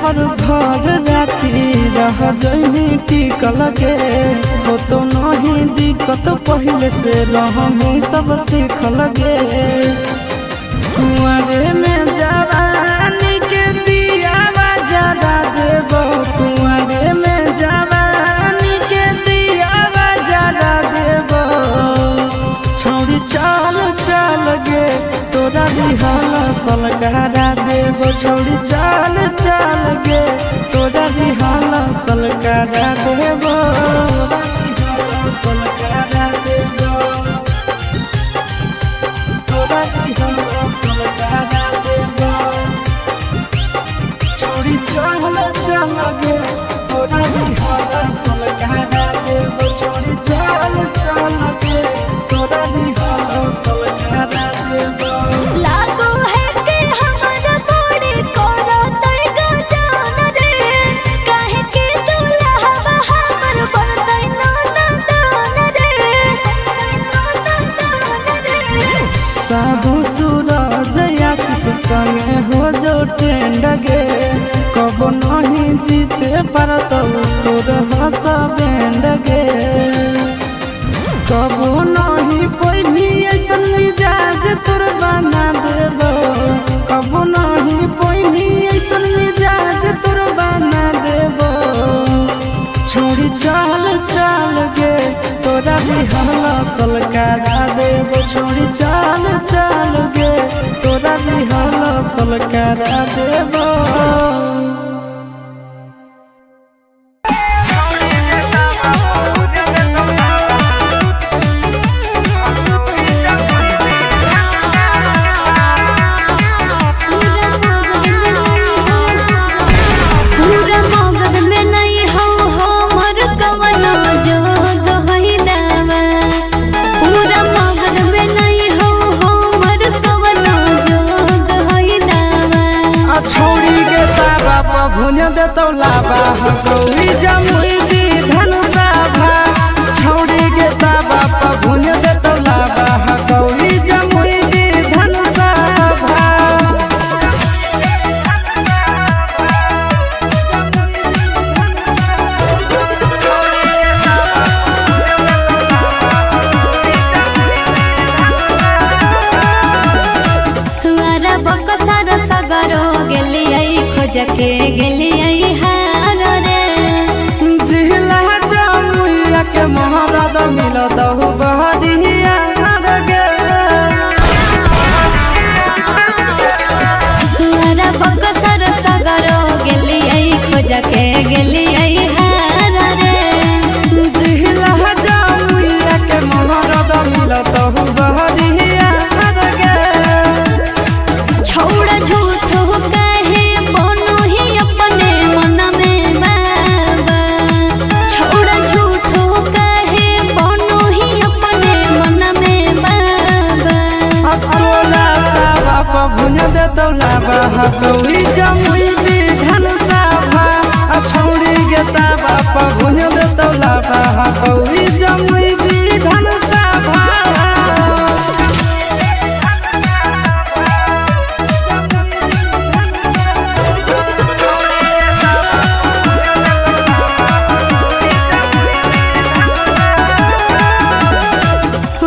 भर भर राती रह जइमी टिकल गे। हो तो नहीं दिक्कत पहले से रहमी सब सीखल गे। कुंवरे में जवानी के दियावा जरा देबो, कुंवरे में जवानी के दियावा जरा देबो। छौरी चल चल गे तोरा बिहाल सलकारा देबो, छौरी चल चल गे तोरा बिहाल सलकारा देबो। सलकारा देबो, तोरा बिहाल सलकारा देबो। छौरी चल चल गे तोरा बिहाल सलकारा देबो, छौरी चल चल गे तोरा बिहाल सलकारा देबो। लागो है के हमरा बड़ी करो तड़का जान रे, काहे के दुल्हवा हमर बनतै नाना दान रे, नाना दान रे। साधु सूरज आशीष संगे हो जो ट्रेंड गे, कबो नहीं जीते पारत तोर हस बैंड गे। कबो नहीं पैभी ऐसन मिजाज तोर बना देबो, कबो नहीं पैभी ऐसन मिजाज तोर बना देबो। छोड़ी चल चल गे तोरा बिहाल सलकारा देबो, छोड़ी चल चल गे तोरा बिहाल सलकारा देबो। पूरा मगध में नहीं हो हमर कवनो जोग होई दावा। पूरा मगध में नहीं हो हमर कवनो जोग होई दावा। आ छौड़ी गे ताबा पर भुन देतौ लाबा, हकौड़ी जमुई विधान सभा। छौड़ी गे ताबा पर भुन देतौ लाबा, हकौड़ी जमुई विधान सभा। हमारा बकसर सगरो गेलियै खोज के गेलियै हार रे। जिला जमुइया के मोहरा मिलत हो बहरिया गे। हमारा बकसर सगरो गेलियै खोज के गेलियै हार रे। जिला जमुइया के मोहरा मिलत हो बहरिया गे। छोड़ झूठ काहे बनो ही अपने मन में बाबा। छोड़ झूठ काहे बनो ही अपने मन में बाबा। अब तोला तावा पर भुन देतौ लाबा, हकौड़ी जमुई विधान सभा। आ छौड़ी गे तावा पर भुन देतौ लाबा, हकौड़ी जमुई विधान सभा।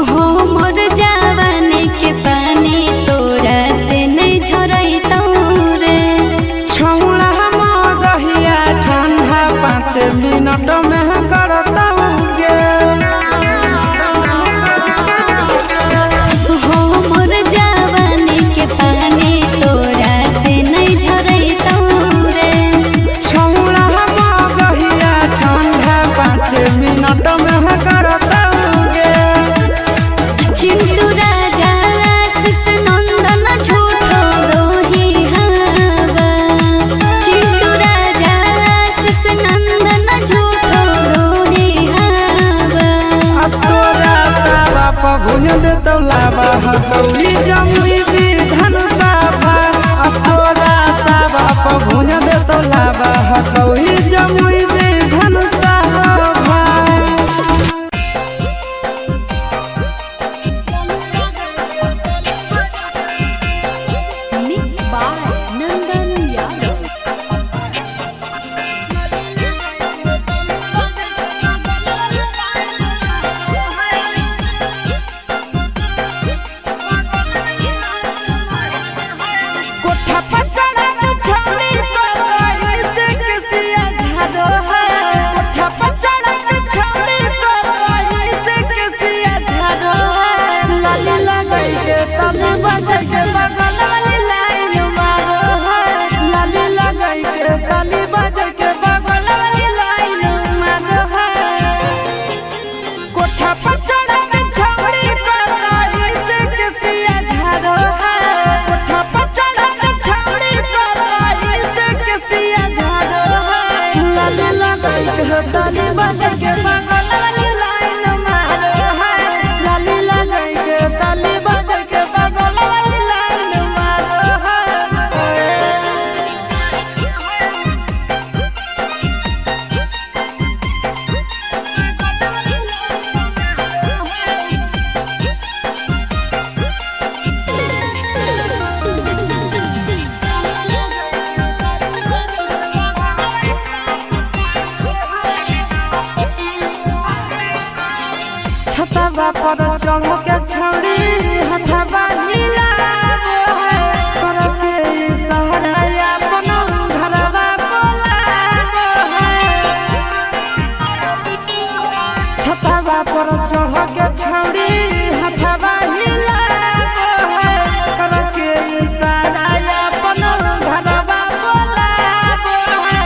हो मोर जवानी के पानी तोरा से नहीं झरैतौ रे। छौड़ा मगहिया ठंडा 5 मिनट में करतौ गे। हो मोर जवानी के पानी तोरा से नहीं झरैतौ रे। छौड़ा मगहिया ठंडा 5 मिनट में करतौ गे। चिंटू राजा आशीष नंदन झूठो दोही हवा। चिंटू राजा आशीष नंदन झूठो दोही हवा। आ तोरा तावा पर भुन देतौ लाबा, हकौड़ी जमुई विधान सभा। आ तोरा तावा पर भुन देतौ लाबा, हकौड़ी Jamui Vidhan Sabha. Mixed by Nandan Yadav. छतवा पर चढ़ के छौड़ी हथवा हिलाबो है, करके इशारा अपन घरवा बोलाबो है। छतवा पर चढ़ के छौड़ी हथवा हिलाबो है, करके इशारा अपन घरवा बोलाबो है।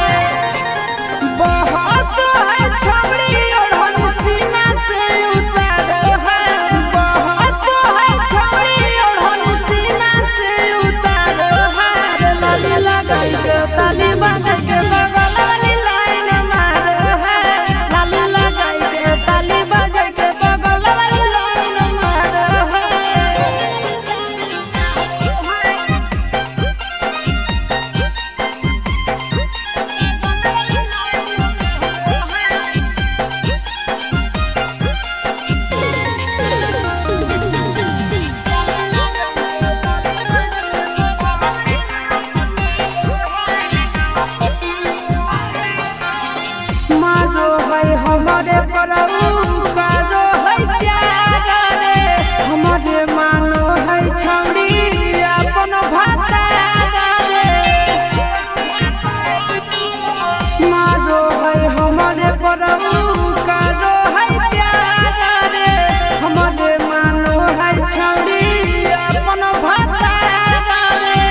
बहस है छौड़ी ओढ़न सीना से उतारो है, बहस है छौड़ी ओढ़न सीना से उतारो है। लाली लगाई के ताली बजा के बगल वाली लाइन मारो है, लाली लगाई के ताली बजा के बगल वाली लाइन मारो है। मारो है हमारे परऊ करो है प्यार रे, हमारे मानो है छौड़ी अपन भातार रे। मारो है हमारे परऊ करो है प्यार रे, हमारे मानो है छौड़ी अपन भातार रे।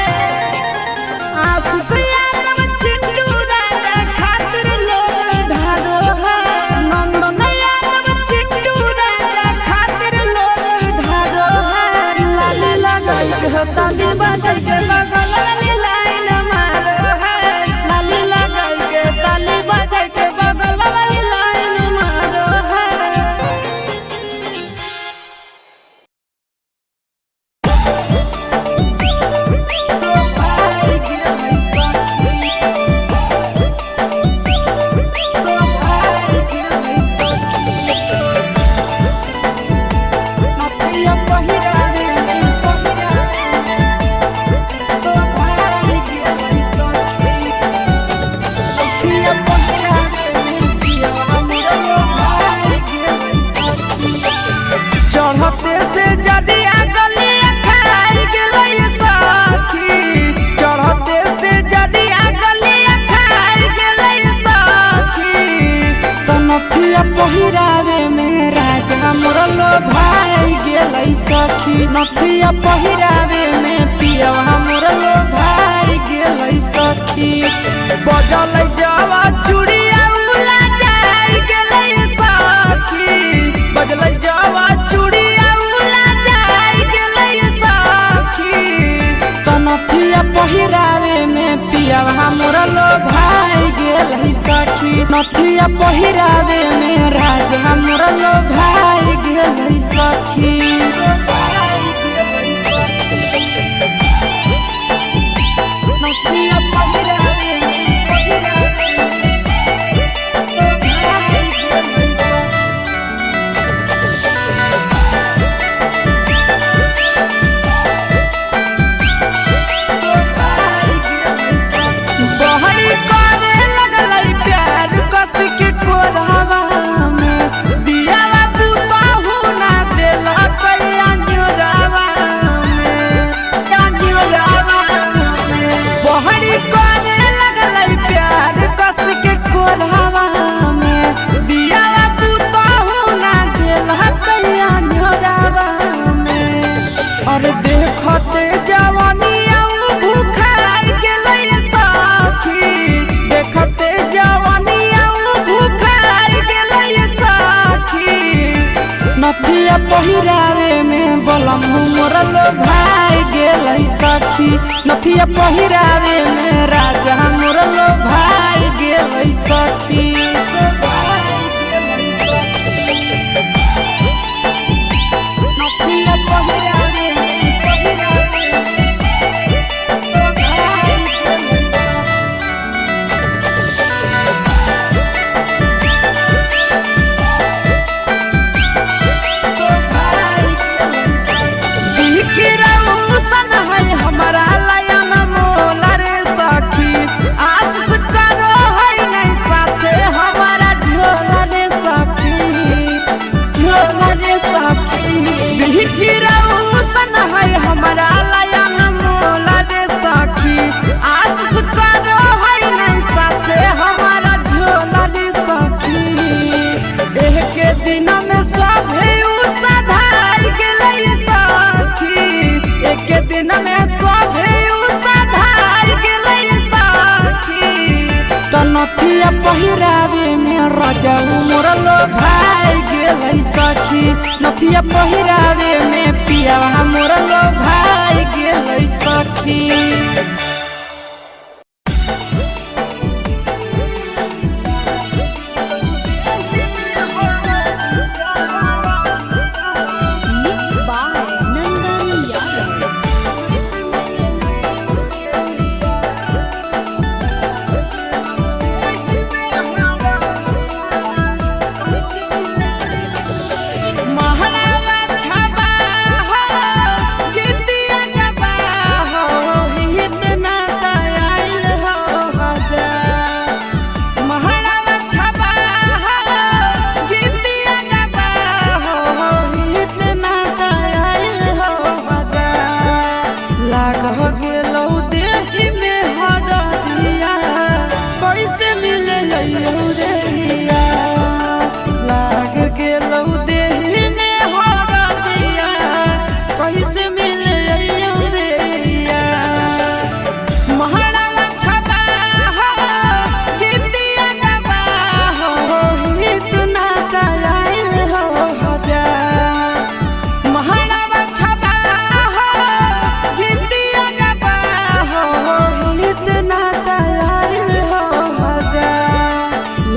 आशीष यादव चिंटू राजा खातिर लोग ढारो है, नंदन यादव चिंटू राजा खातिर लोग ढारो है। लाली लगाई के ताली बजा के बगल वाली लाइन मारो है, लाली लगाई के ताली बजा के बगल वाली लाइन मारो है। चढ़ते से जदिया गलिया खाई गेलै सखी, चढ़ते से जदिया गलिया खाई गेलै सखी। तनथिया पहिरावे में राजा मोरलो भाई गेलै सखी, नथिया पहिरावे में पियवा मोरलो भाई गेलै सखी। बजल जावा चूड़िया उला जाई गेलै सखी, बजल जावा चूड़िया उला जाई गेलै सखी। तनथिया पहिरावे में पियवा मोरलो भाई गेलै सखी, नथिया पहिरावे में राजा मोरलो भाई गेलै सखी। नथिया पहिरावे भाई गेलै सखी। बहरी करे लगलै प्यार कस के कोरावा में, दियावा पुताहु ना देलक अंजोरावा में, अंजोरावा में। बहरी करे लगलै प्यार कस के कोरावा में, दियावा पुताहु ना देलक अंजोरावा में। और देखते जवानिया भूखार गेलै सखी, देखते जवानिया भूखार गेलै सखी। नथिया पहिरावे में बलम मोरलो भाई गेलै सखी, नथिया पहिरावे में राजा मोरलो भाई गेलै सखी। नथिया पहिरावे भाई गेलै सखी। सन है हमारा लयन मोला रे सखी, आशीष करो है नहीं साथे नथिया पहिरावे में रजऊ मोर लो भाई गेलै सखी। नथिया पहिरावे में पियावा मोर लो भाई गेलै सखी। Mix by Nandan Yadav. महरावा छाबा हो, गीतिया गबा हो, इतना दयाल हो हजार। महरावा छाबा हो, गीतिया गबा हो, इतना दयाल हो हजार। लाग गेलौ देहि में हरदिया, कैसे मिले लइयौ रे हिया। लाग गेलौ देहि में हरदिया, कैसे मिले लइयौ रे हिया। महारावा छबा हो, गीतिया गबा हो, इतना दयाल हो हजार। महारावा छबा हो, गीतिया गबा हो, इतना दयाल हो हजार।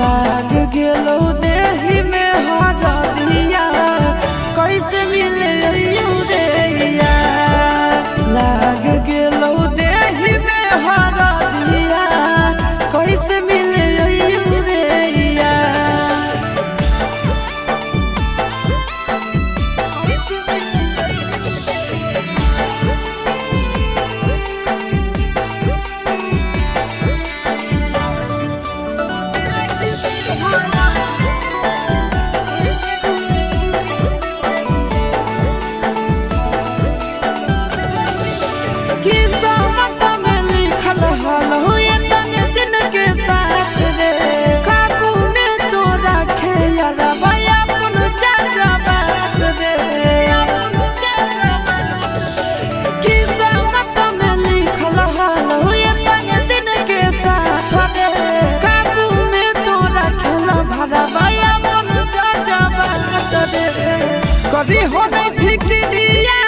लाग गेलौ देहि में हरदिया, कैसे मिले अइयौ रे लाग गेलौ देहि में हरदिया, कैसे मिले अइयौ रे। किस्मत में लिखल हल एतने दिन के साथ रे, काबू में तो रखे यारबा अपन चाचा बात रे। किस्मत में लिखल हल एतने दिन के साथ रे, काबू में तो रखल भरबा अपन चाचा बात रे। कभी हो नहीं फिक्रिया,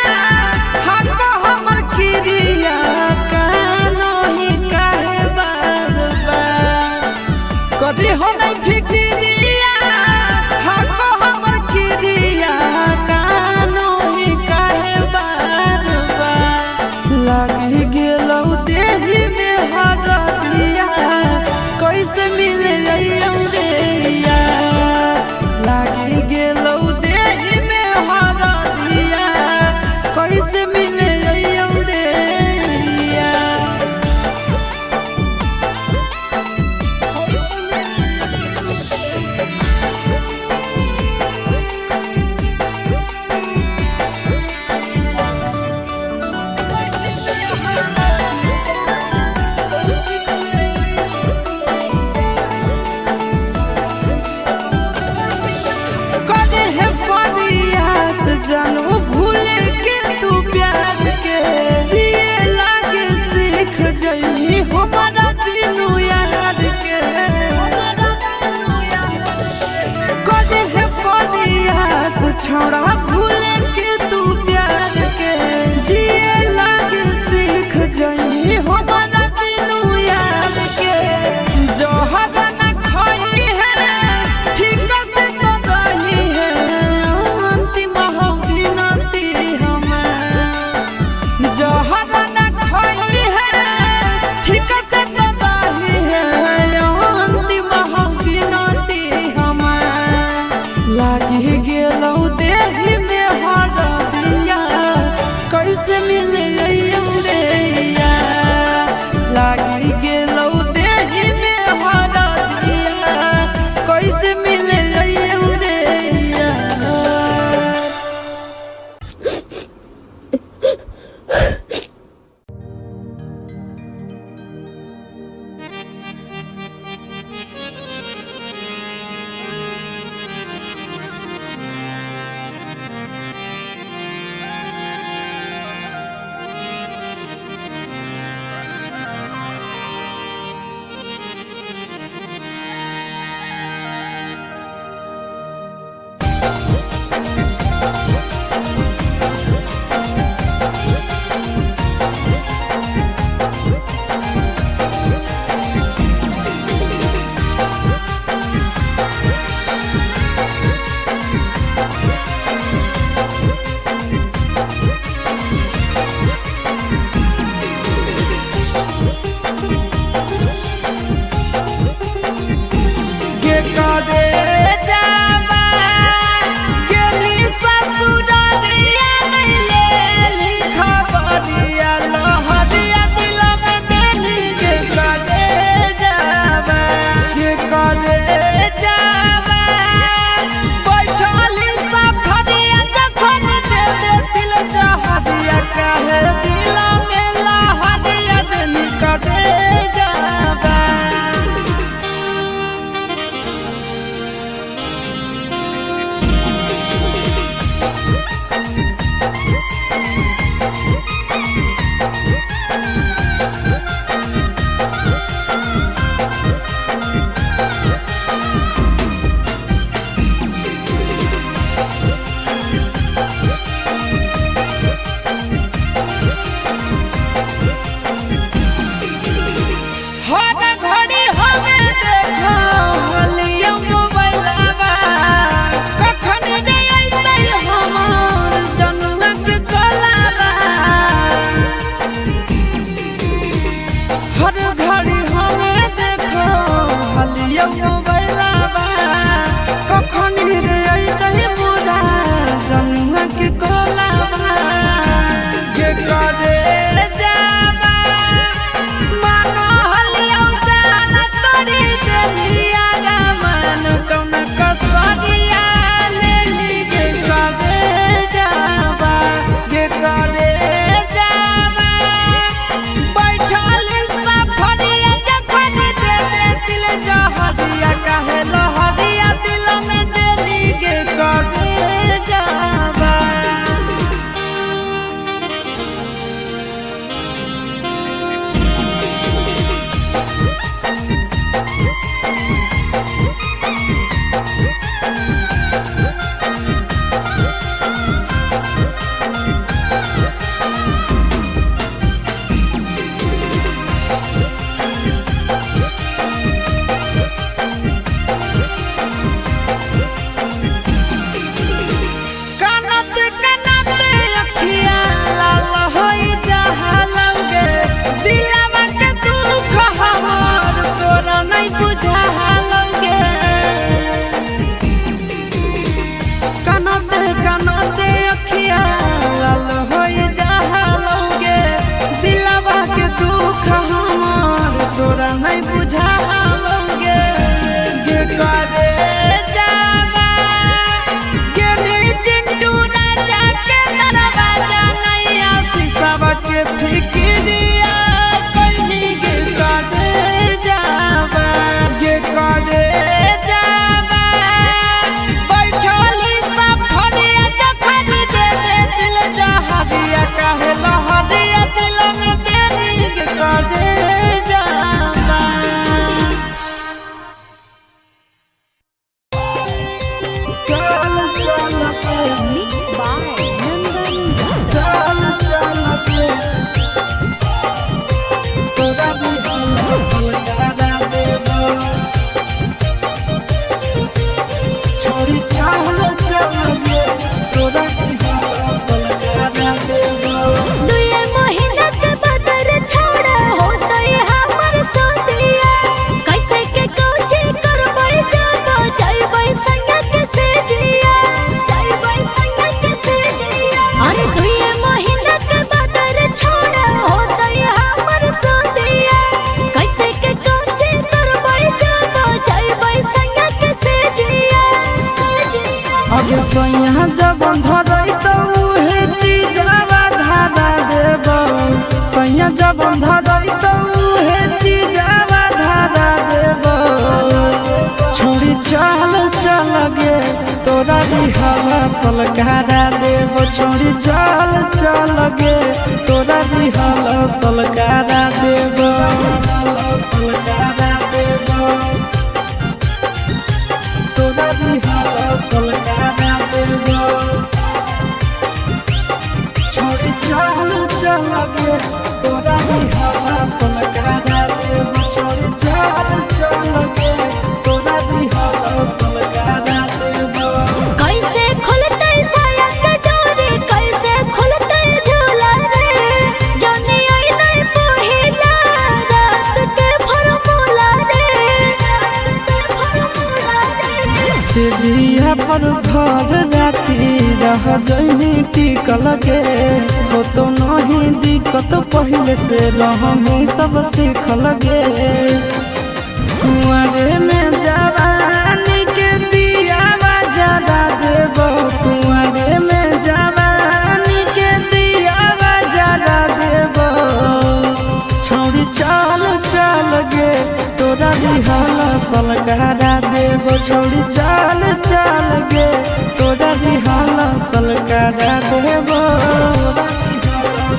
हक हमर किरिया, कानो ही काहे बार बार। कभी हो नहीं फिक्रिया, हक हमर किरिया, कानो ही काहे बार बार। लागी गेलौ देहि में हरदिया, कैसे मिले अइयौ रे या। लागी गेलौ देहि में हरदिया, कैसे मिले अइयौ रे या। करे है प्रयास जानू भूल के तू प्यार के, जिए लागे सीख जइनी हमारा बिनु यार के। करे है प्रयास छोड़ा भूल के तू प्यार के, जिए लागे सीख जइनी हमारा बिनु यार के। जहर न खाई है ठीक से तो रही है, अंतिम हो विनती हमार। जहर न खाई है ठीक से तो रही है, अंतिम हो विनती हमार। लागी गेलौ देहि में के करे जावा गेली ससुररिया नहीं लेली खबरिया लहरिया दिल में देली के करे जावा के करे जावा बैठली सफरिया जखन दे दे दिल जहरिया काहे दिल में लहरिया देली करे जावा। हर घड़ी हमें देखो हलिया मोबाइलवा कखन रे अइतै हमर जनुआ के कोलावा। हर घड़ी हमें देखो हलिया मोबाइलवा कखन रे अइतै मोरा जनुआ के कोलावा। के करे जावा मानो हलियौ जान तोड़ी देलिया रामन कौन कसरिया लेली के करे जावा के करे जावा बैठल सफरिया जखन दे दे दिल जहरिया काहे लहरिया दिल में देली के करे जावा। कानत कानत अखिया लाल होई जहालंगे दिलवा के दुख हमर तोरा नहीं बुझालंगे। कानत कानत अखिया लाल होई जहालंगे दिलवा के दुख हमर तोरा नहीं बुझालंगे। के करे जावा गेली चिंटू राजा के दरवाजा नैया शीशवा के फिक्रिया कैली के करे जावा के करे जावा बैठली सफरिया जखन दे दे दिल जहरिया काहे लहरिया दिल में देली के करे जावा। चल चल के मिक्स बाय नंदन चल चल के तोरा बिहान सलकारा देबो छोरी चल चल के तोरा बिहान सलकारा देबो। दुए महीना के बदर छोड़ा होतई हमर सोतिया कैसे के कोची करबै जाबो जइबै संगा के सेजिया जइबै संगा के सेजिया। अरे दुए महीना के बदर छोड़ा होतई हमर सोतिया कैसे के कोची करबै जाबो जइबै संगा के सेजिया। अब सैया जब धरई त उहे चीजवा धारा देबो सैया जब धरई त उहे चीजवा धारा देबो छोड़ी चल चल गे तोरा रिहला सलकारा देबो छोड़ी चल चल गे तोरा रिहला सलकारा देबो सलकारा देबो तोरा रिहला सलकारा। गे तोरा दिहल सलकारा देबो छोड़ी चल चल गे तोरा दिहल सलकारा देबो। कैसे खुलतै साया के डोरी, कैसे खुलतै झोला रे, जाने आई नहीं पहिला रात के फरमूला रे, रात के फरमूला रे। सिरिया पर भर राती रह जइमी टिकल गे हो तो नहीं दिक्कत पहले से रहमी सब सीखल गे। कुंवरे में जवानी के दियावा जरा देबो, कुंवरे में जवानी के दियावा जरा देबो छौड़ी चल चल गे तोरा दिहल सलकारा देबो छौड़ी चल चल गे तोरा दिहल सलकारा देबो,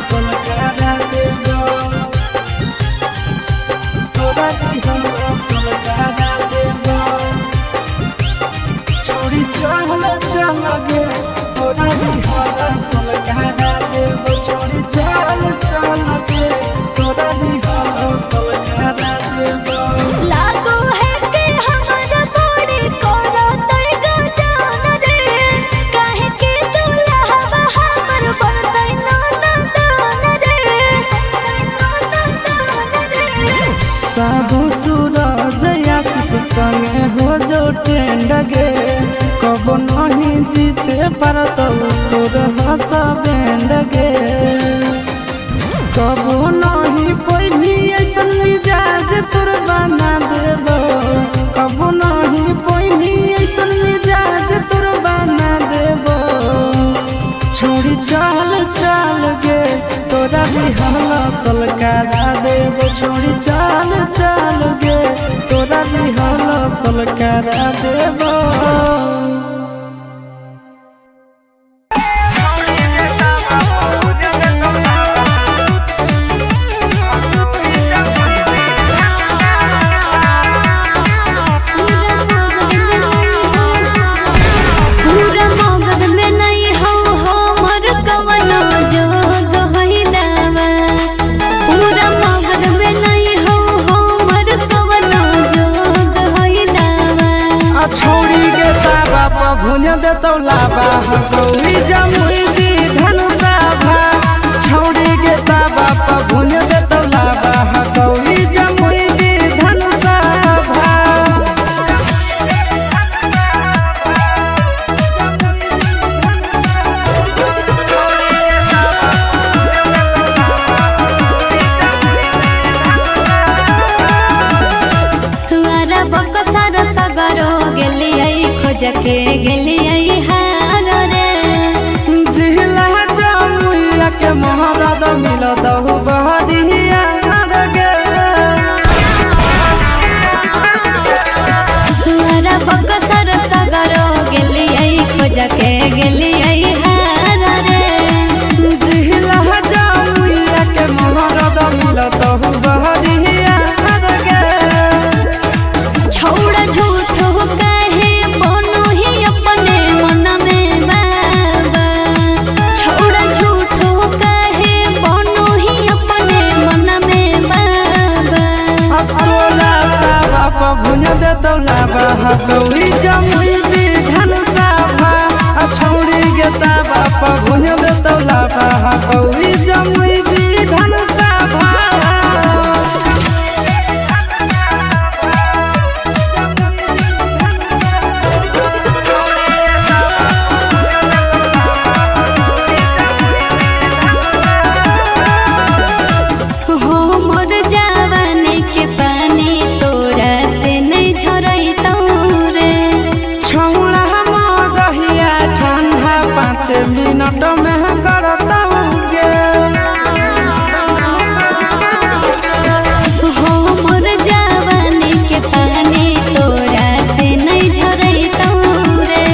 सलकारा देबो तोरा दिहल सलकारा देबो छौड़ी चल चल गे तोरा दिहल सलकारा देबो छौड़ी चल चल गे तोरा दिहल सलकारा देबो। लागो है के हमारा बॉडी करो तैगो जान रे, काहे के दुल्हा हमर बनतै नाना दान रे, नाना दान रे। साबु सूरज आशीष संगे हो जो ट्रेंड गे कब नहीं जीते पारत तोर हस बैंड गे कब नहीं पैभी ऐसन मिजाज तोर बना देबो, कब नहीं पैभी ऐसन मिजाज तोर बना देबो छोड़ी चल चल गे तोरा दिहल सलकारा देबो छोड़ी चल चल गे तोरा दिहल सलकारा देबो। पूरा मगध में नहीं हो हमर कवनो जोग होई दावा, पूरा मगध में नहीं हो हमर कवनो जोग होई दावा। आ छौड़ी के ताबा पर भुंज देतौ लाबा हकौड़ी जमुई विधन सभा, छौड़ी के ताबा पर भुंज देतौ लाबा हकौड़ी जमुई विधन सभा। हमारा बकसर सगरो गेलियै खोज के गेलियै हार रे, जिला जमुइया के मोहरा द मिलत हो बहरिया गे। हमारा बकसर सगरो गेलियै खोज के गेलियै हार रे, जिला जमुइया के मोहरा द मिलत हो बहरिया गे। छोड़ा झूठो काहे बनो ही अपने मन में बाबा, छोड़ा झूठो काहे बनो ही अपने मन में बाबा। तोला तावा पर भुंज देतौ लाबा हकौड़ी जमुई विधन सभा, आ छौड़ी के तावा पर भुंज देतौ लाबा हकौड़ी जमुई विधन सभा। हो मोर जवानी के पानी तोरा से नहीं झरैतौ रे, छौड़ा मगहिया ठंडा 5 मिनट में करतौ गे। हो मोर जवानी के पानी तोरा से नहीं झरैतौ रे,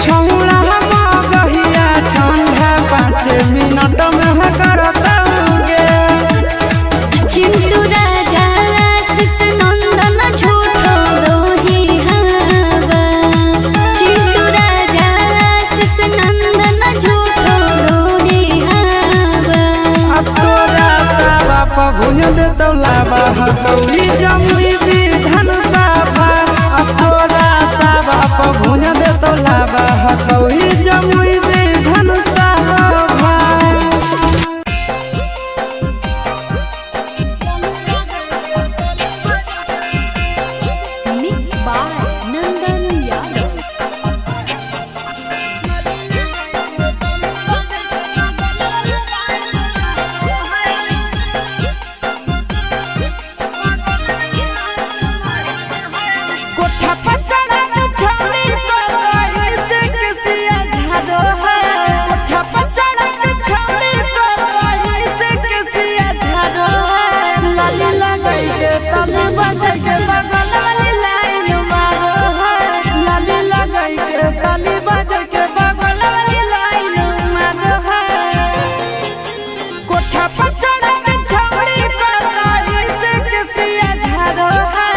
छौड़ा मगहिया ठंडा 5 मिनट में करतौ गे। चिंटू राजा आशीष नंदन झूठो दोही हवा, चिंटू राजा आशीष नंदन झूठो हकौड़ी जमुई विधान सभा। आ तोरा तावा पर भुज देतौ लावा हकौड़ी Jamui Vidhan Sabha. Mix by Nandan Yadav. कोठा पर चढ़ा के छौड़ी तो कहीं से किसिया झाड़ो है। कोठा पर चढ़ा के छौड़ी तो कहीं से किसिया झाड़ो है। लाली लगाई के तने बजाई के बगल वाली लाइन मारो है। लाली लगाई के तने बजाई के बगल वाली लाइन मारो है। कोठा पर चढ़ा के छौड़ी तो कहीं से किसिया झाड़ो है।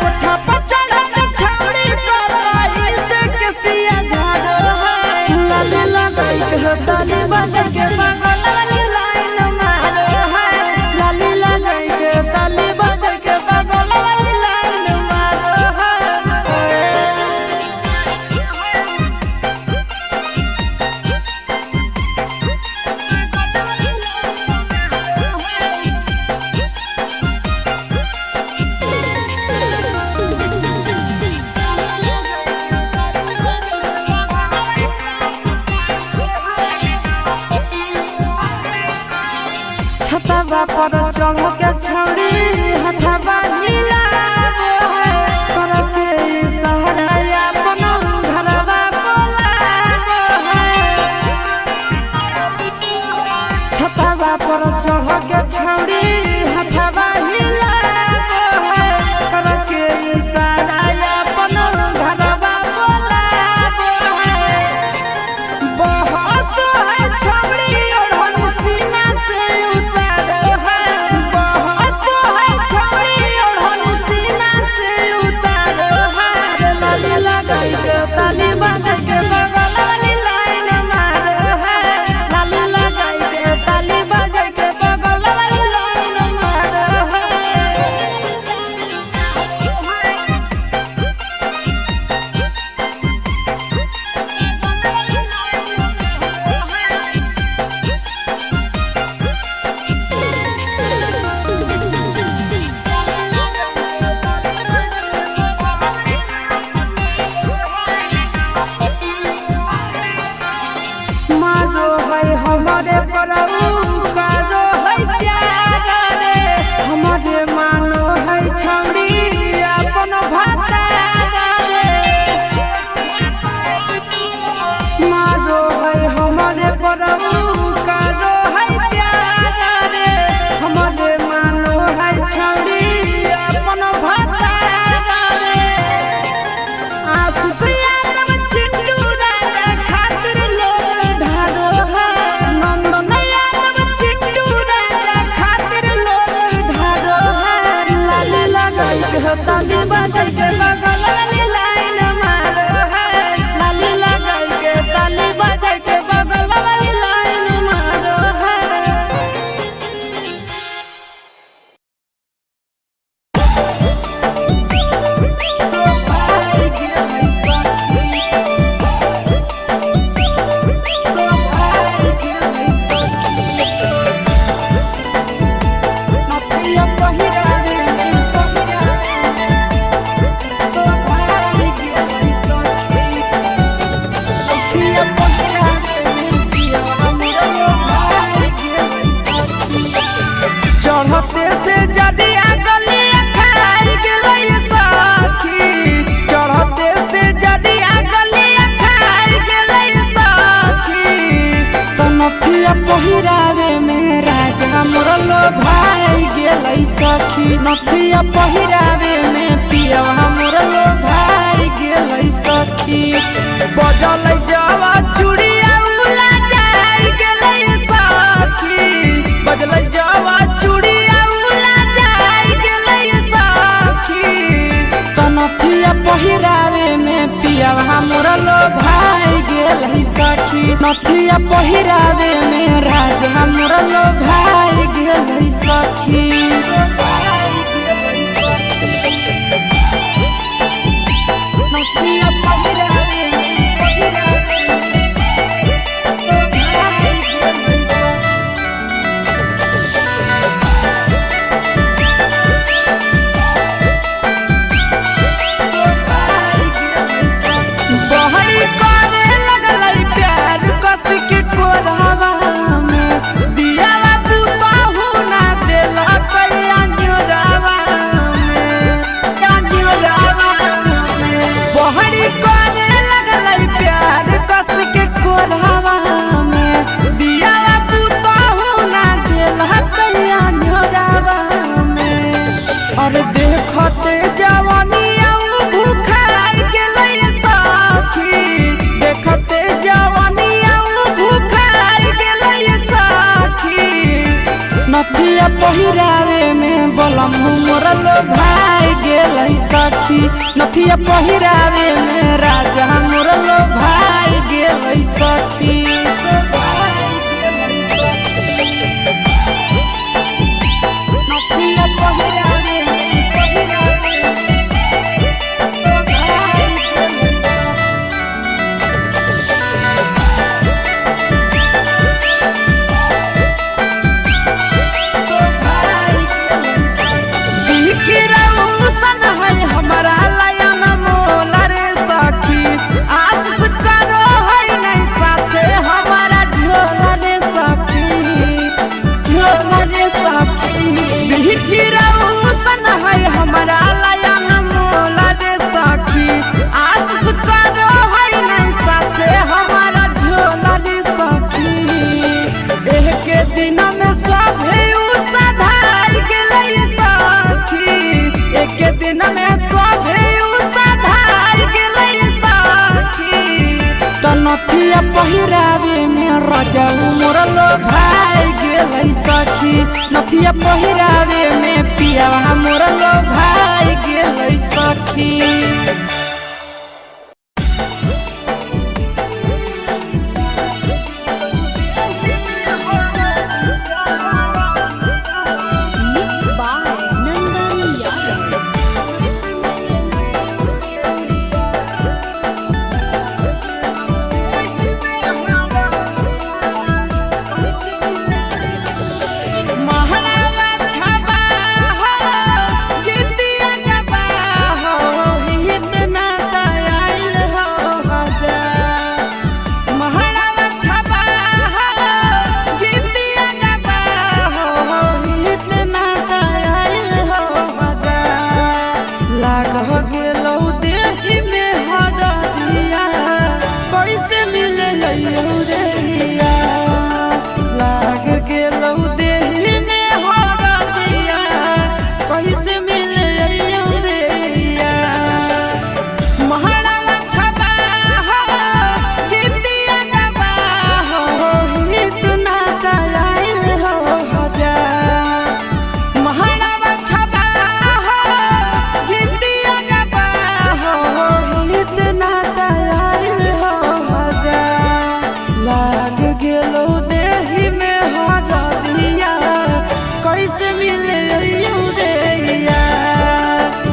कोठा पर चढ़ा के छौड़ी तो कहीं से किसिया झाड़ो है। लाली लगाई के ताली बजाई के बगल वाली लाइन मारो है। लाली लगाई के ताली बजाई के बगल वाली लाइन मारो है। छतवा पर चढ़ के छौड़ी हथवा हिलाबो है। करके इशारा अपन घरवा बोलाबो है। छतवा पर चढ़ के छौड़ी हथवा हिलाबो है। करके इशारा अपन घरवा बोलाबो है। बहस है छौड़ी ओढ़न सीना से उतारो है। बहस है छौड़ी ओढ़न सीना से उतारो है। लाली लगाई के ताली बजाई के बगल वाली लाइन मारो है। लाली लगाई के ताली बजाई के बगल वाली लाइन मारो है। मारो है हमारे परऊ कारो है प्यार रे। हमारे मानो है छौड़ी अपन भातार रे। मारो है हमारे परऊ कारो है प्यार रे। हमारे मानो है छौड़ी अपन भातार रे। आशीष यादव चिंटू राजा खातिर लोग ढारो है। नंदन यादव चिंटू राजा खातिर लोग ढारो है। लाली लगाई के ताली बजाई के बगल वाली लाइन मारो है। लाली लगाई के ताली बजाई के बगल वाली लाइन मारो है। चढ़ते से जदिया गलिया खाई गेलै सखी। चढ़ते से जदिया गलिया खाई गेलै सखी। तनथिया पहिरावे में राजा मोर लो भाई गेलै सखी। नथिया पहिरावे में पियवा मोर लो भाई गेलै सखी। बजलै जवा चूड़िया उला जाई गेलै सखी। बजलै जवा चूड़िया उला जाई गेलै सखी। तनथिया पहिरावे में पियवा मोर लो भाई गेलै सखी। नथिया पहिरावे में राजा मोर लो भाई गेलै सखी। नथिया पहिरावे पहिरावे लो भाई गेलै सखी। बहरी करे लगलै प्यार कस के कोरहवा में दियावा पुताहु ना देलकै अंजोरावा में अंजोरावा में। बहरी करे लगलै प्यार कस के कोरहवा में दियावा पुताहु ना देलकै अंजोरावा में। और देखते जवानिया भूखार गेलै सखी, देखते जवानिया भूखार गेलै सखी। नथिया पहिरावे में बलम मोर लो भाई गेलै सखी, नथिया पहिरावे में राजा मोर लो भाई गेलै सखी। नथिया पहिरावे पहिरावे लो भाई गेलै सखी। बिखरौसन है हमरा लयन मोल रे सखी, आशीष करो है नहीं साथे हमारा ढोल रे सखी, ढोल रे सखी। बिखरौसन है हमरा लयन मोल रे सखी, आशीष करो है नहीं साथे हमारा ढोल रे सखी। एक दिन में सभे सधार गेलै सखी, एक दिन में सभे सधार गेलै सखी। त नथिया पहिरावे में राजा मोर लो भाई गेलै सखी, नथिया पहिरावे में पियावा मोर लो भाई गेलै सखी। Mix by Nandan Yadav. महरावा छबा हो, गीतिया गबा हो, हित ना आइल हो हजार। महरावा छबा हो, गीतिया गबा हो, हित ना आइल हो हजार। लाग गेलौ देहि में हरदिया, कैसे मिले रे हिया। लाग गेलौ देहि में हरदिया, कैसे मिले रे हिया। महरावा छबा हो, गीतिया गबा हो, हित ना आइल हो हजार। महरावा छबा हो, गीतिया गबा हो, हित ना आइल हो हजार। लाग गेलौ देहि में हरदिया, कैसे मिले रे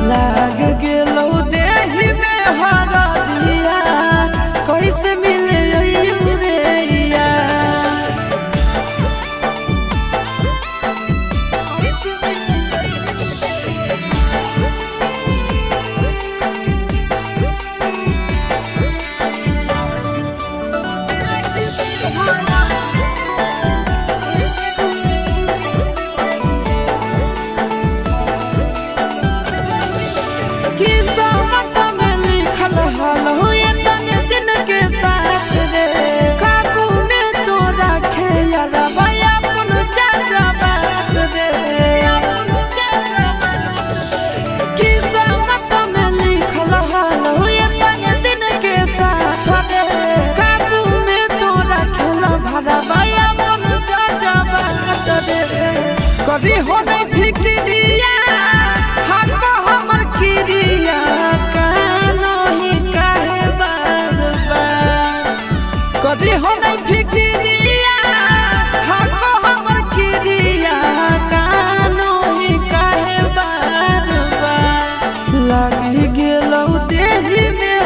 लाग गेलौ देहि में हरदिया, कैसे मिले रे। किस्मत में लिखल हलहु एतने दिन के साथ रे, काबू में तो रखे यारबा अपन चाचा बात रे। किस्मत में लिखल हलहु एतने दिन के साथ रे, काबू में तो रखेल भरबा अपन चाचा बात रे। कभी हो नहीं फिक्रिया हक हमर किरिया, कानो ही काहे बार बार। कभी हो नहीं फिक्रिया हक हमर किरिया, कानो ही काहे बार बार। लागी गेलौ देहि में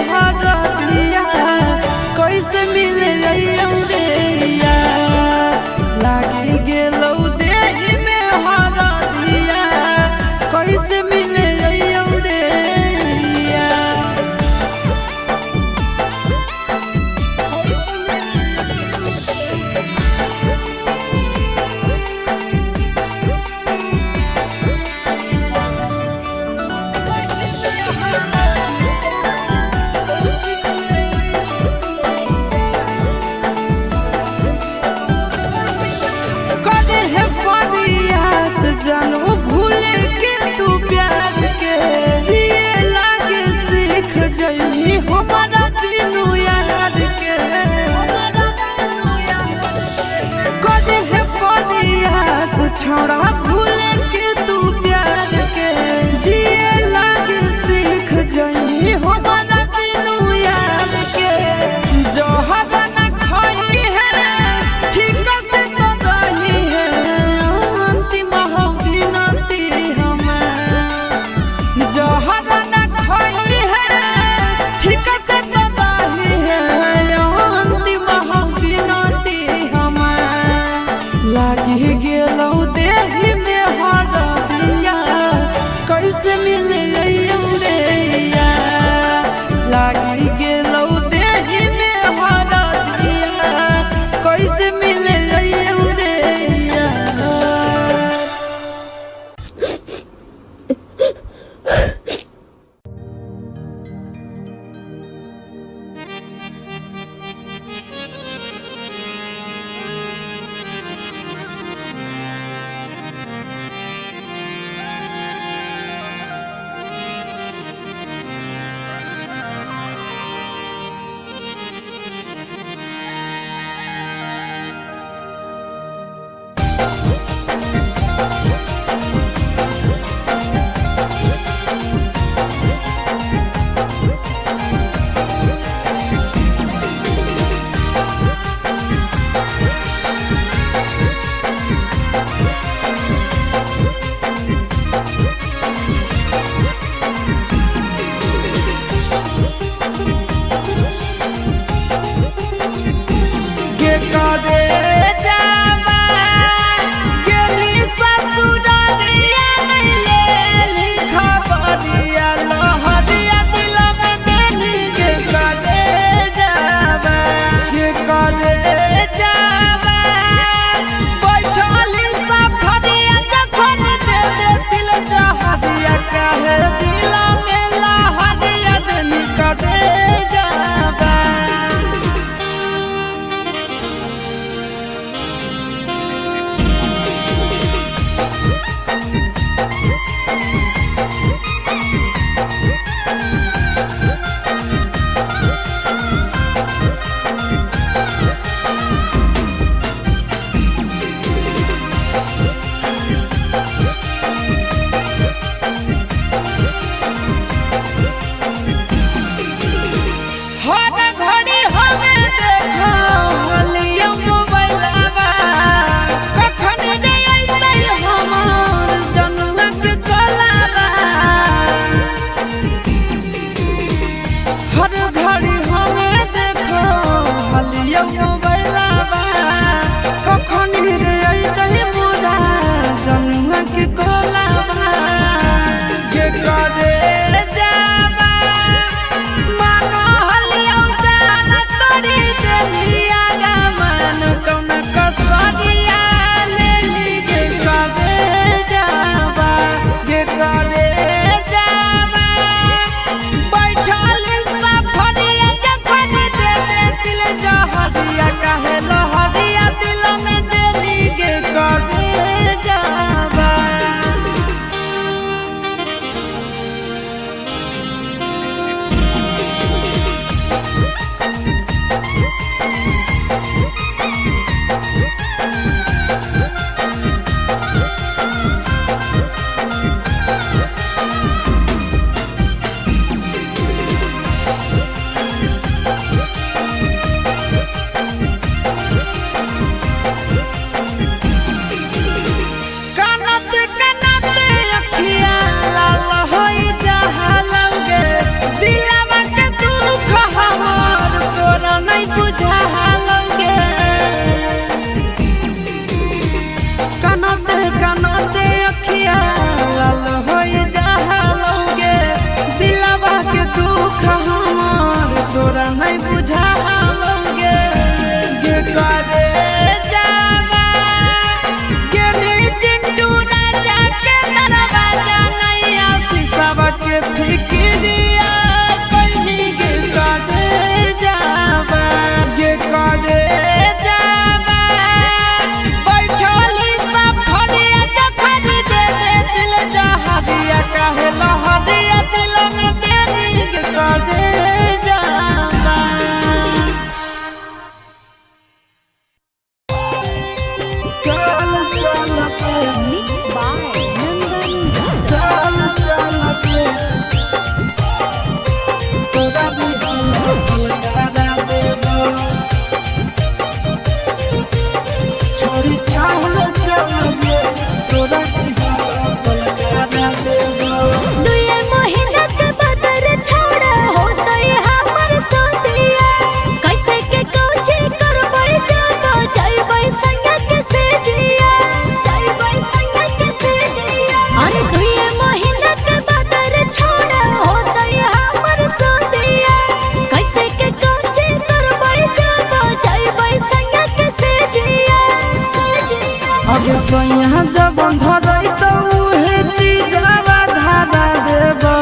हमारा बिनु यार के। करे है प्रयास छोड़ा भूल के तू प्यार के, जिए लागे सीख जई हमारा बिनु यार के। जहर न खाई है ठीक से तो रही है, अंतिम हो विनती हमार। जहर न खाई है ठीक से तो रही है, अंतिम हो विनती हमार। लागी गेलौ देहि में हरदिया, कैसे मिले रे यार। लागी गेलौ देहि में हरदिया, कैसे मिले रे यार। के करे जावा गेली ससुरालिया नहीं लेली खबरिया, लहरिया दिल में देली। के करे जावा, के करे जावा बैठली सफरिया, जखन दे दे दिल जहरिया, काहे दिल में लहरिया देनी। करे जावा। हर घड़ी हमें देखो हलिया मोबाइलवा, कखन रे अइतै हमर जनुआ के कोलावा। हर घड़ी हमें देखो हलिया मोबाइलवा, कखन रे अइतै मोरा जनुआ के कोलावा। के करे जावा मानो हलियौ जान तोड़ी देलिया मन, कौन कसरिया लेली। के करे जावा, के करे जावा बैठल सफरिया, जखन दे दे दिल जहरिया, काहे लहरिया दिल में देली। के करे जावा। सैया जब धरई तो उहे चीजवा धारा देबो।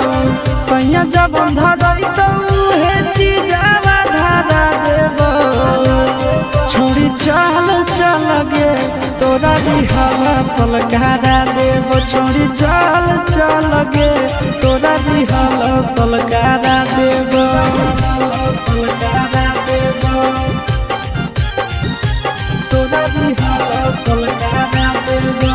सैया जब धरई तो उहे चीजवा धारा देबो। छोड़ी चल चल गे तोरा दिहल सलकारा देबो। छोड़ी चल चल गे तोरा दिहल सलकारा देबो। सलकारा देबो तोरा दिहल सलकारा देबो।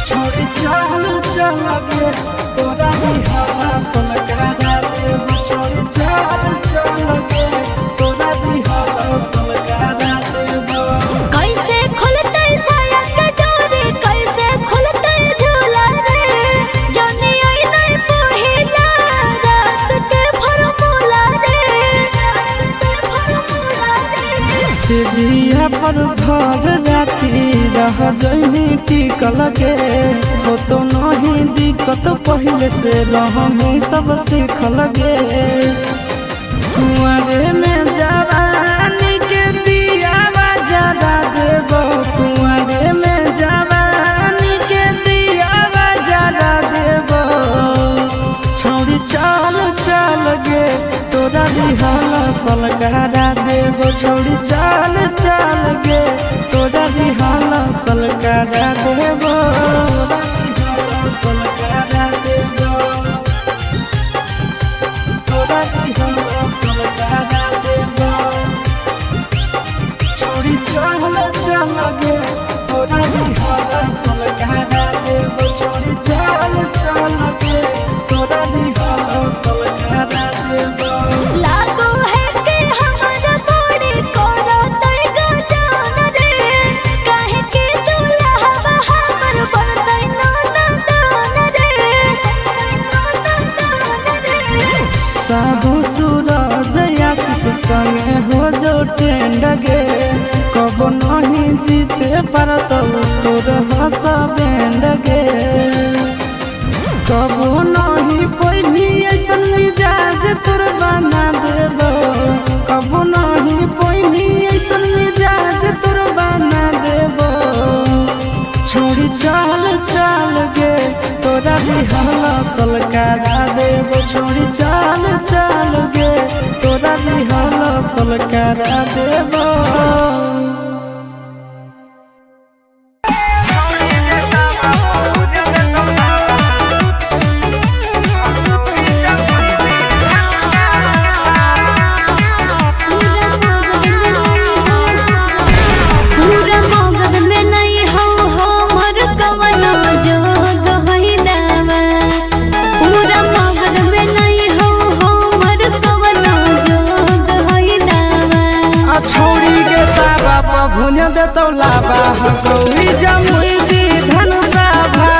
छोड़ी चल चल गे तोरा दिहल सलकारा देबो। छोड़ी चल चल गे तोरा दिहल सलकारा देबो। कैसे खुलतै साया के डोरी, कैसे खुलतै झूला रे, जानी आई नहीं पहिला रात के फरमूला रे, रात के फरमूला रे। सिरिया पर भर राती रह जइमी टिकल गे। हो तो नहीं दिक्कत पहले से रहमी सब सीखल गे। कुंवरे में जवानी के दियावा जरा देबो। कुंवरे में जवानी के दियावा जरा देबो। छौड़ी चल चल गे तोरा दिहल सलकारा देबो। छौड़ी चल चल गे तोरा दिहल सलकारा देबो। सलकारा देबो तोरा दिहल सलकारा देबो। छौड़ी चल चल गे तोरा दिहल सलकारा देबो। छौड़ी चल चल गे तोरा दिहल सलकारा देबो। लागो है कि हमर बड़ी करतै गजान रे, काहे के दुल्हवा हमर बनतै नाना दान रे, नाना दान रे। साहु सूरज आशीष संगे हो जो टेंड गे। कब नहीं जीते पारत तोर हस बैंड गे। कब नहीं पैभी ऐसन मिजाज तोर बना देबो। कब नहीं पैभी ऐसन मिजाज तोर बना देबो। छोड़ी चल चल गे तोरा दिहल सलकारा देबो। छोड़ी चल चल गे तोरा दिहल सलकारा देबो। पूरा मगध में नहीं हो हमर कवनो जोग होई दावा। पूरा मगध में नहीं हो हमर कवनो जोग होई दावा। आ छौड़ी के ताबा पर भुंज देतौ लाबा हकौड़ी जमुई विधन सभा।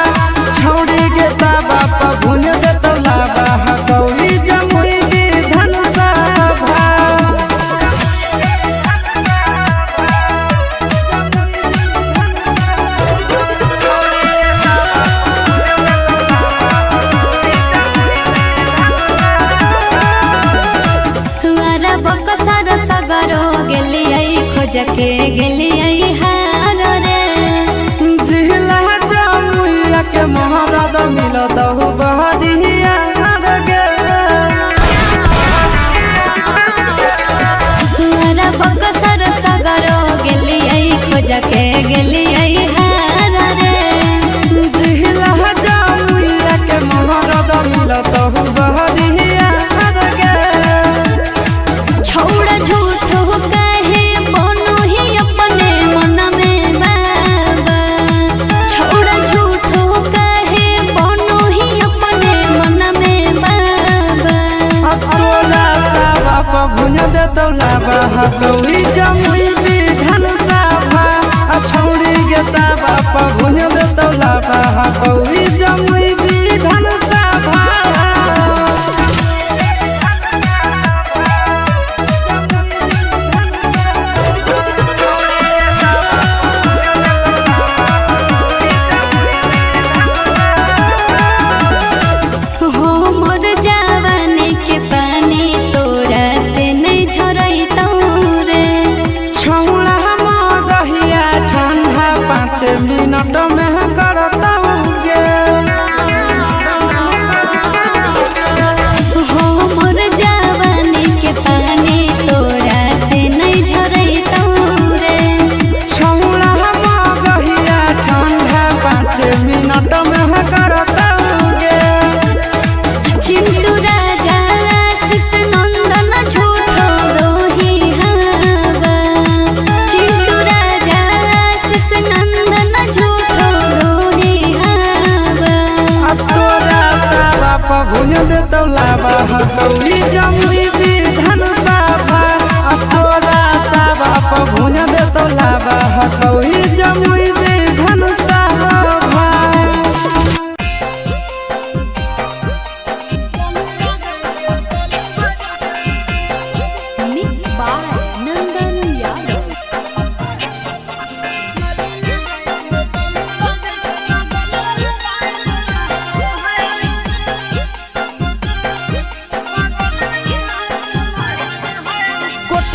छौड़ी के ताबा पर भुंज देतौ लाबा हकौड़ी जमुई विधन सभा। वारा बकसर सगरो गेलियै खोज के गेलियै हार रे। जिला जमुइया के मोहरा मिलत हो बहरिया गे। वारा बकसर सगरो गेलियै खोज के गेलियै हार रे। जिला जमुइया के मोहरा मिलत हो बहरिया गे। छोड़ झूठ कहे बनो ही अपने मन में बाबा। छोड़ झूठ कहे बनो ही अपने मन में बाबा। तोरा तावा पर भुंज देतौ लाबा हकौड़ी जमुई विधन सभा। आ छौड़ी के तावा पर भुंज देतौ लाबा हकौड़ी जमुई विधन सभा। हो मोर जवानी के पानी तोरा से नहीं झरैतौ रे।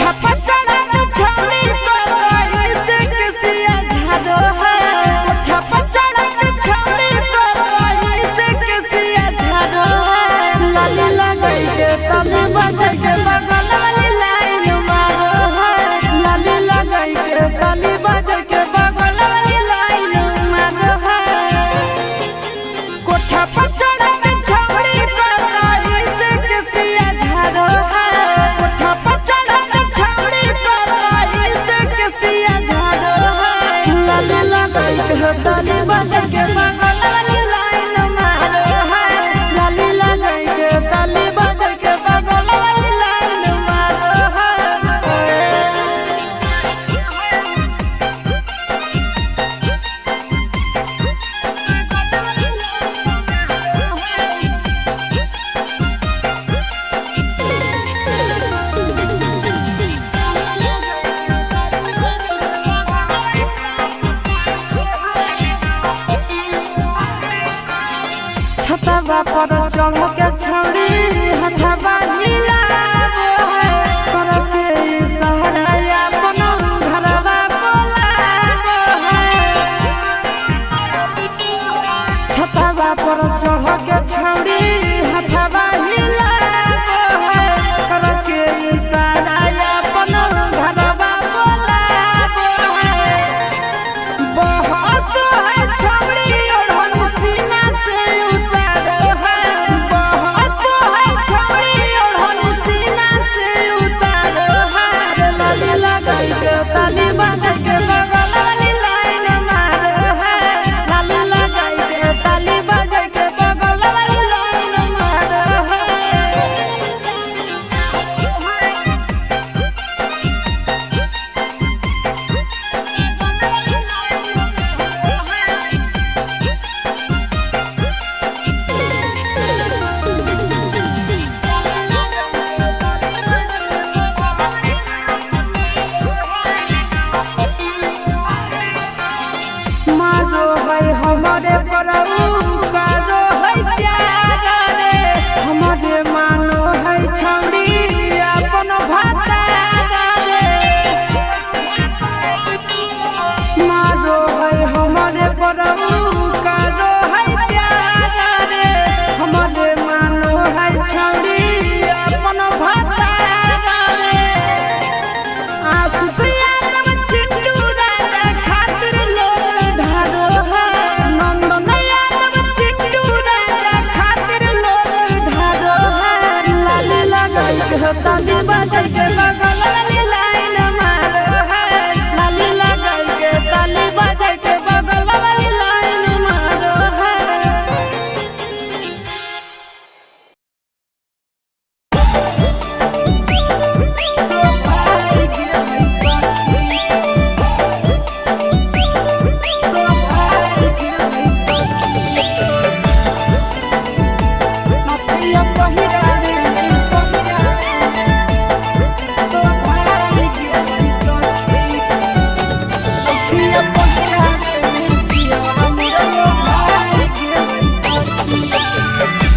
कोठा पर चढ़ा के छौड़ी तो कहीं से किसिया झाड़ो है। कोठा पर चढ़ा के छौड़ी तो कहीं से किसिया झाड़ो है। लाली लगाई के तनी बजाई के बगल वाली लाइन मारो है। लाली लगाई के तनी बजाई के बगल वाली लाइन मारो है। कोठा पर चढ़ा के छौड़ी तो कहीं से किसिया झाड़ो है। कोठा पर चढ़ा के छौड़ी तो कहीं से किसिया झाड़ो है। लाली लगाई के तनी बजाई के बगल वाली लाइन मारो है। लाली लगाई के तनी बजाई के बगल वाली लाइन मारो है। छतवा पर चढ़ के छौड़ी हथवा हिलाबो है। कर के इशारा अपन घरवा बोलाबो है। छतवा पर चढ़ के छौड़ी हथवा हिलाबो है। कर के इशारा अपन घरवा बोलाबो है। बहस है छौड़ी ओढ़न सीना से उतारो है। बहस है छौड़ी ओढ़न सीना से उतारो है। लाली लगाई के ताली बजा के बगल वाली लाइन मारो है। लाली लगाई के ताली बजा के बगल वाली लाइन मारो है। मारो है हमारे परऊ करो है प्यार रे। हमारे मानो है छौड़ी अपन भातार रे। मारो है हमारे परऊ करो है प्यार रे। हमारे मानो है छौड़ी अपन भातार रे। आशीष यादव चिंटू राजा खातिर लोग ढारो है। नंदन यादव चिंटू राजा खातिर लोग ढारो है। लाली लगाई के ताली बजाई के बगल वाली लाइन मारो है। लाली लगाई के ताली बजाई के बगल वाली लाइन मारो है।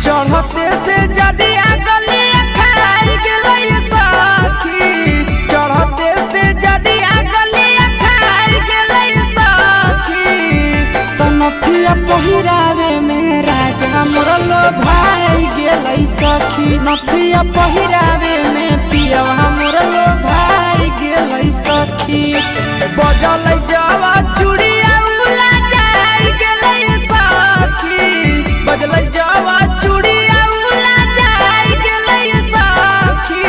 चढ़ते से जदिया गलिया खाई गेलै सखी। चढ़ते से जदिया गलिया खाई गेलै सखी। तनथिया पहिरावे में राजा मोरलो भाई गेलै सखी। नथिया पहिरावे में पियवा मोरलो भाई गेलै सखी। बजल जावा चूड़िया उला जाई गेलै सखी। बजल जावा चूड़िया उला जाई गेलै सखी।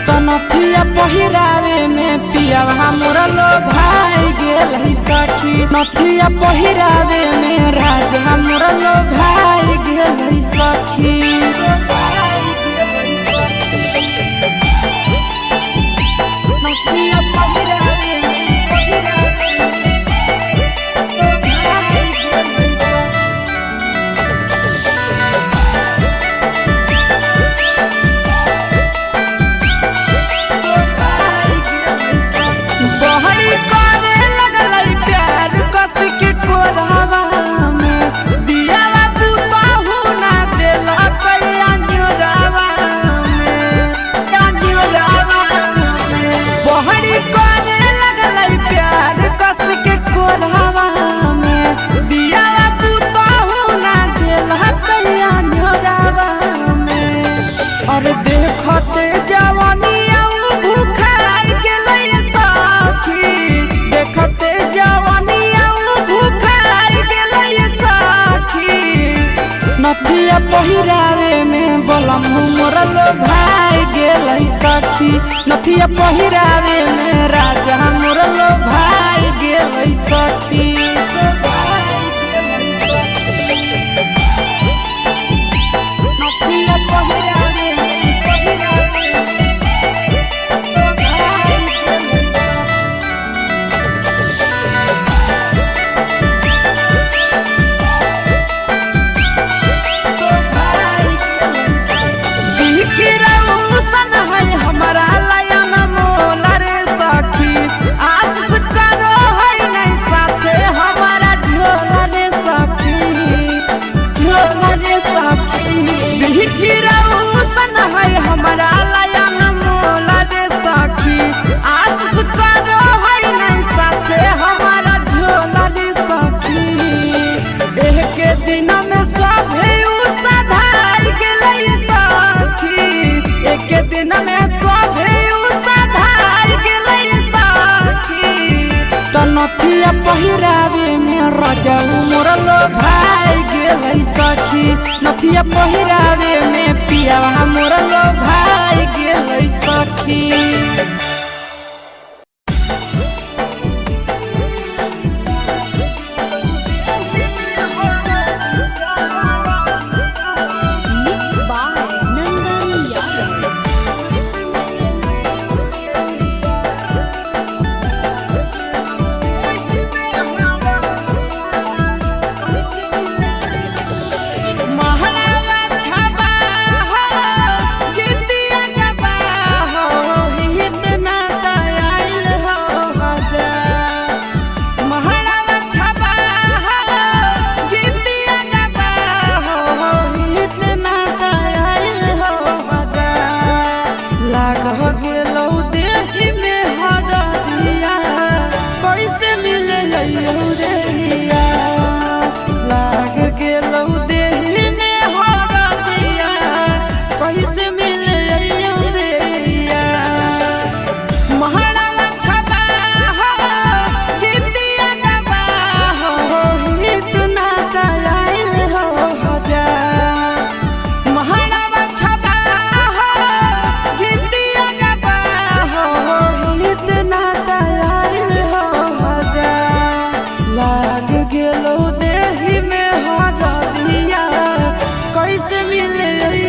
तनथिया पहिरावे में पियवा मोरलो भाई गेलै सखी। नथिया पहिरावे में राजा मोरलो भाई गेलै सखी। नथिया पहिरावे भाई गेलै सखी। बहरी करे लगलै प्यार कस के कोरावा में। दियावा पुतहु ना देलकै अंजोरावा में। अंजोरावा नथिया पहिरावे में राजा मोर लो भाई गेलै सखी। नथिया पहिरावे पहिरावे लो भाई गेलै। बिखरौसन है हमारा लयन मोला रे सखी, आशीष करो है नहीं साथे हमारा ढोला रे सखी, ढोला रे सखी। बिखरौसन है हमारा लयन मोला रे सखी, आशीष करो है नहीं साथे हमारा ढोला रे सखी। एक दिन में सभे सधार गेलै सखी, एक दिन में सभे सधार गेलै सखी। त नथिया पहिरावे में राजा मोर लो भाई गेलै सखी, नथिया पहिरावे में पियावा मोर लो भाई गेलै सखी। Mix by Nandan Yadav. महलावा छाबा हो, गीतिया गबा हो, इतना दयाल हो हजार। महलावा छाबा हो, गीतिया गबा हो, इतना दयाल हो हजार। लाग गेलौ देहि में हरदिया, कैसे मिले रे हिया। लाग गेलौ देहि में हरदिया, कैसे मिले रे हिया। महारावा छबा हो, गीतिया गबा हो, इतना दयाल हो हजार। महारावा छबा हो, गीतिया गबा हो, इतना दयाल हो हजार। लाग गेलौ देहि में हरदिया, कैसे मिले रे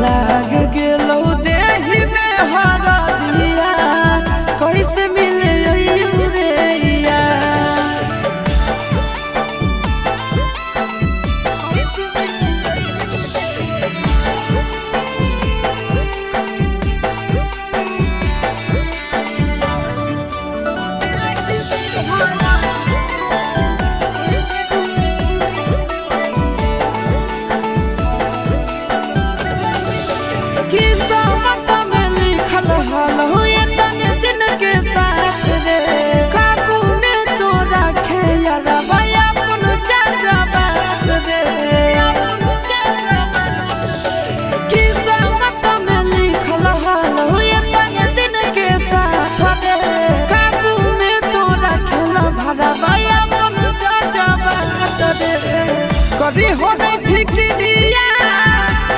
लाग गेलौ देहि में हरदिया, कैसे मिले रे। किस्मत में लिखल हल एतने दिन के साथ रे, काबू में तो रखे यारबा अपन जाजा बात रे। किस्मत में लिखल हल एतने दिन के साथ रे, काबू में तो रखे भरबा अपन जाजा बात रे। कभी हो नहीं फिक्रिया,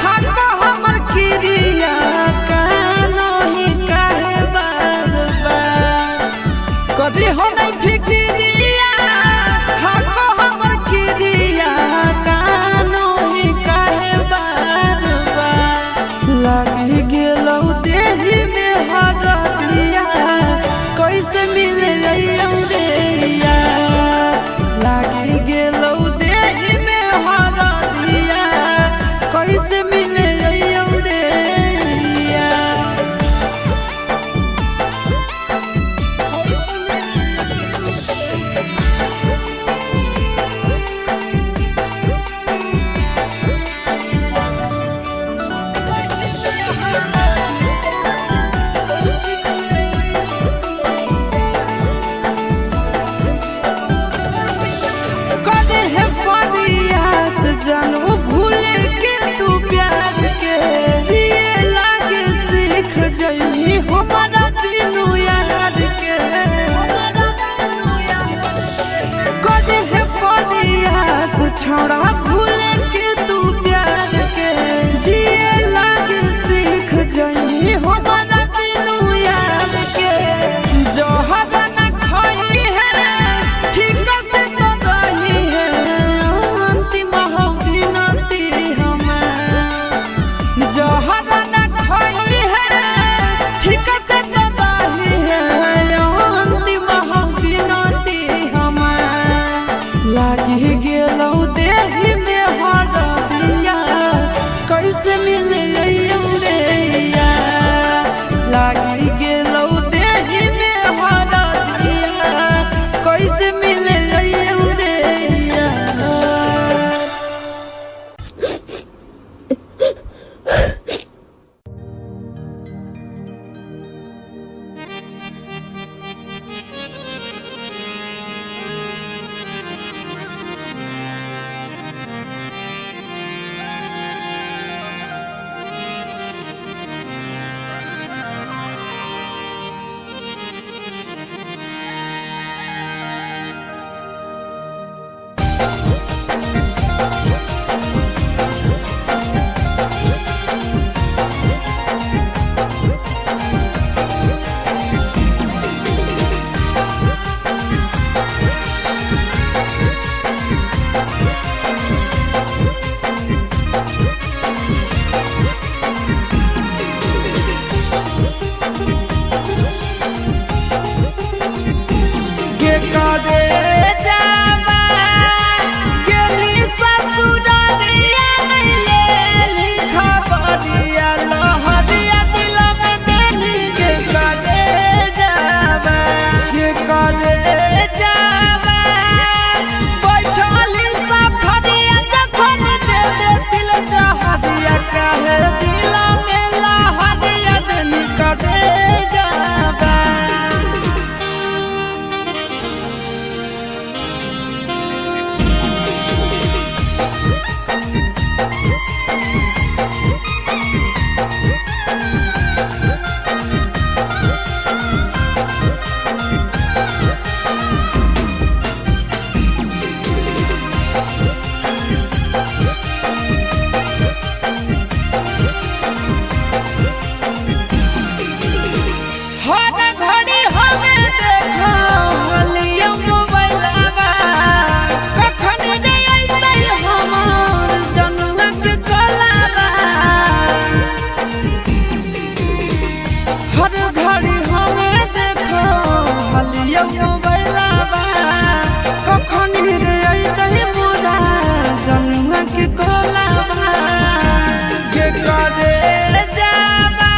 हक हमर किरिया, कानो ही काहे बार बार। कभी हो नहीं फिक्रिया, हक हमर किरिया, कानो ही काहे बार बार। लागी गेलौ देहि में हरदिया, कैसे मिले रे। लागी गेलौ देहि में हरदिया, के कोलावा के करे जावा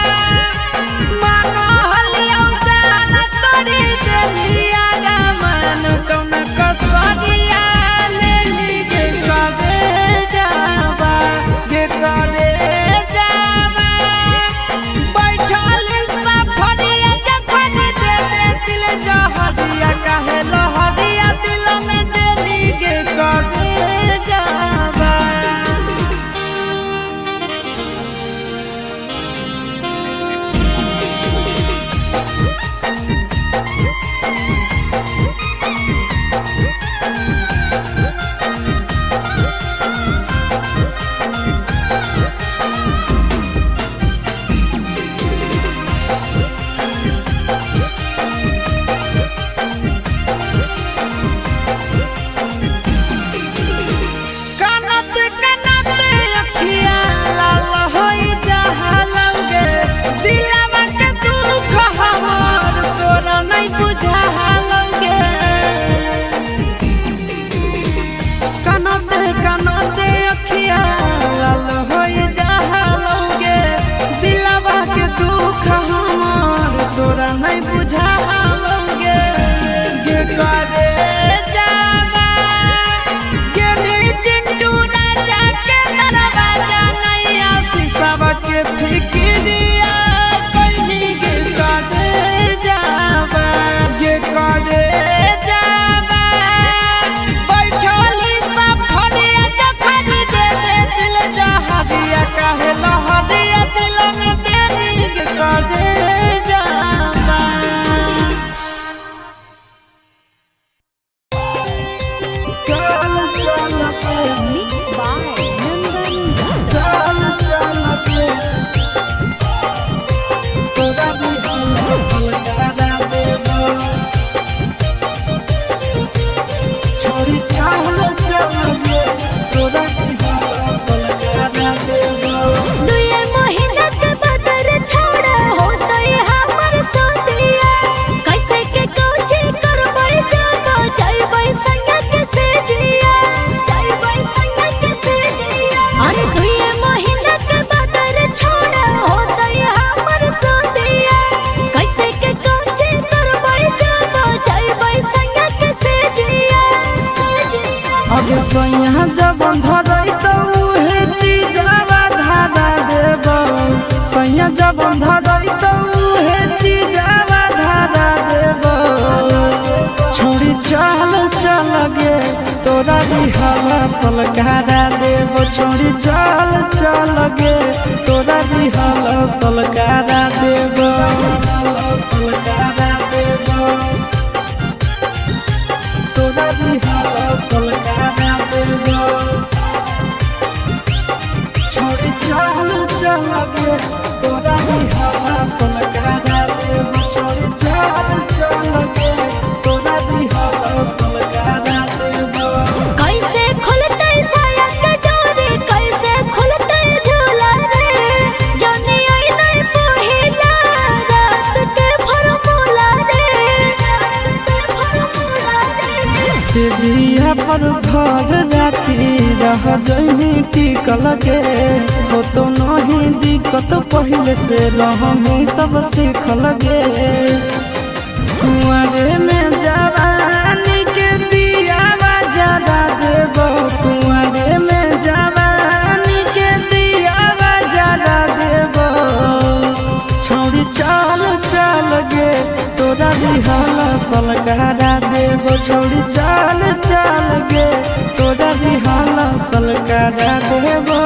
मानो हलियौ जान तोड़ी देलिया मन कौन कसरिया लेली के करे जावा के करे जावा बैठल सफरिया जखन दे दे दिल जहरिया काहे लहरिया दिल में देली के करे जावा। कनत कनत अखिया लाल होई जहालंगे दिलवा के दुख हमर तोरा नहीं बुझालंगे। कनत कनत अखिया लाल होई जहालंगे दिलवा के दुख हमर तोरा नहीं बुझालंगे। गे करे जावा गेली चिंटू राजा के दरवाजा नैया शीशवा के फिक्रिया कैली गे करे जावा गे करे जावा बैठली सफरिया जखन दे दे दिल जहरिया काहे लहरिया दिल में देली गे करे जावा। चल चल के मिक्स बाय नंदन चल चल के तोरा बिहान सलकारा देबो छोरी चल चल के तोरा बिहान सलकारा देबो। दुए महीना के बदर छोड़ा होतई हमर सोतिया कैसे के कोची करबै जाबो जइबै संगा के सेजिया जइबै संगा के सेजिया। अरे दुए महीना के बदर छोड़ा होतई हमर सोतिया कैसे के कोची करबै जाबो जइबै संगा के सेजिया। अब सोया जब धरई तो उहे चीजवा धारा देबो सैया जब धरई तो उहे चीजवा धारा देबो छोड़ी चल चल गे तोरा बिहाल सलकारा देबो छोड़ी चल चल गे तोरा बिहाल सलकारा देबो सलकारा देबो तोरा बिहाल सलकारा देबो छोड़ी चल चल गे तोरा बिहाल सलकारा देबो छोड़ी चल चल गे तोरा बिहाल सलकारा देबो। कैसे खुलतै साया के डोरी कैसे खुलतै झूला रे जाने आई नहीं पहिला रात के फरमूला रे रात के फरमूला रे। सिरिया पर भर राती रह जइमी टिकल गे हो तो नहीं दिक्कत पहले से रहमी सब सीखल गे कुंवरे में जवानी के दियावा जरा देबो कुंवरे में जवानी के दियावा जरा देबो छोड़ी चल चल गे तोरा बिहाल सलकारा देबो छोड़ी चल चल गे तोरा बिहाल सलकारा देबो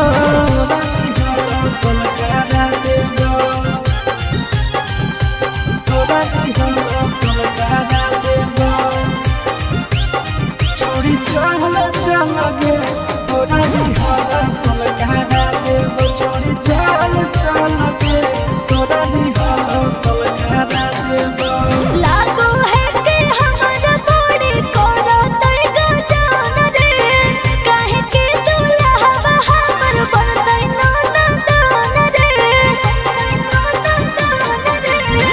सलकारा देबो तोरा बिहाल सलकारा देबो छोड़ी चल चल गे तोरा बिहाल सलकारा देबो छोड़ी चल चल गे तोरा बिहाल सलकारा देबो। लागो है कि हमर बड़ी करतै गजान रे काहे के दुल्हवा हमर बनतै नाना दान रे नाना दान रे।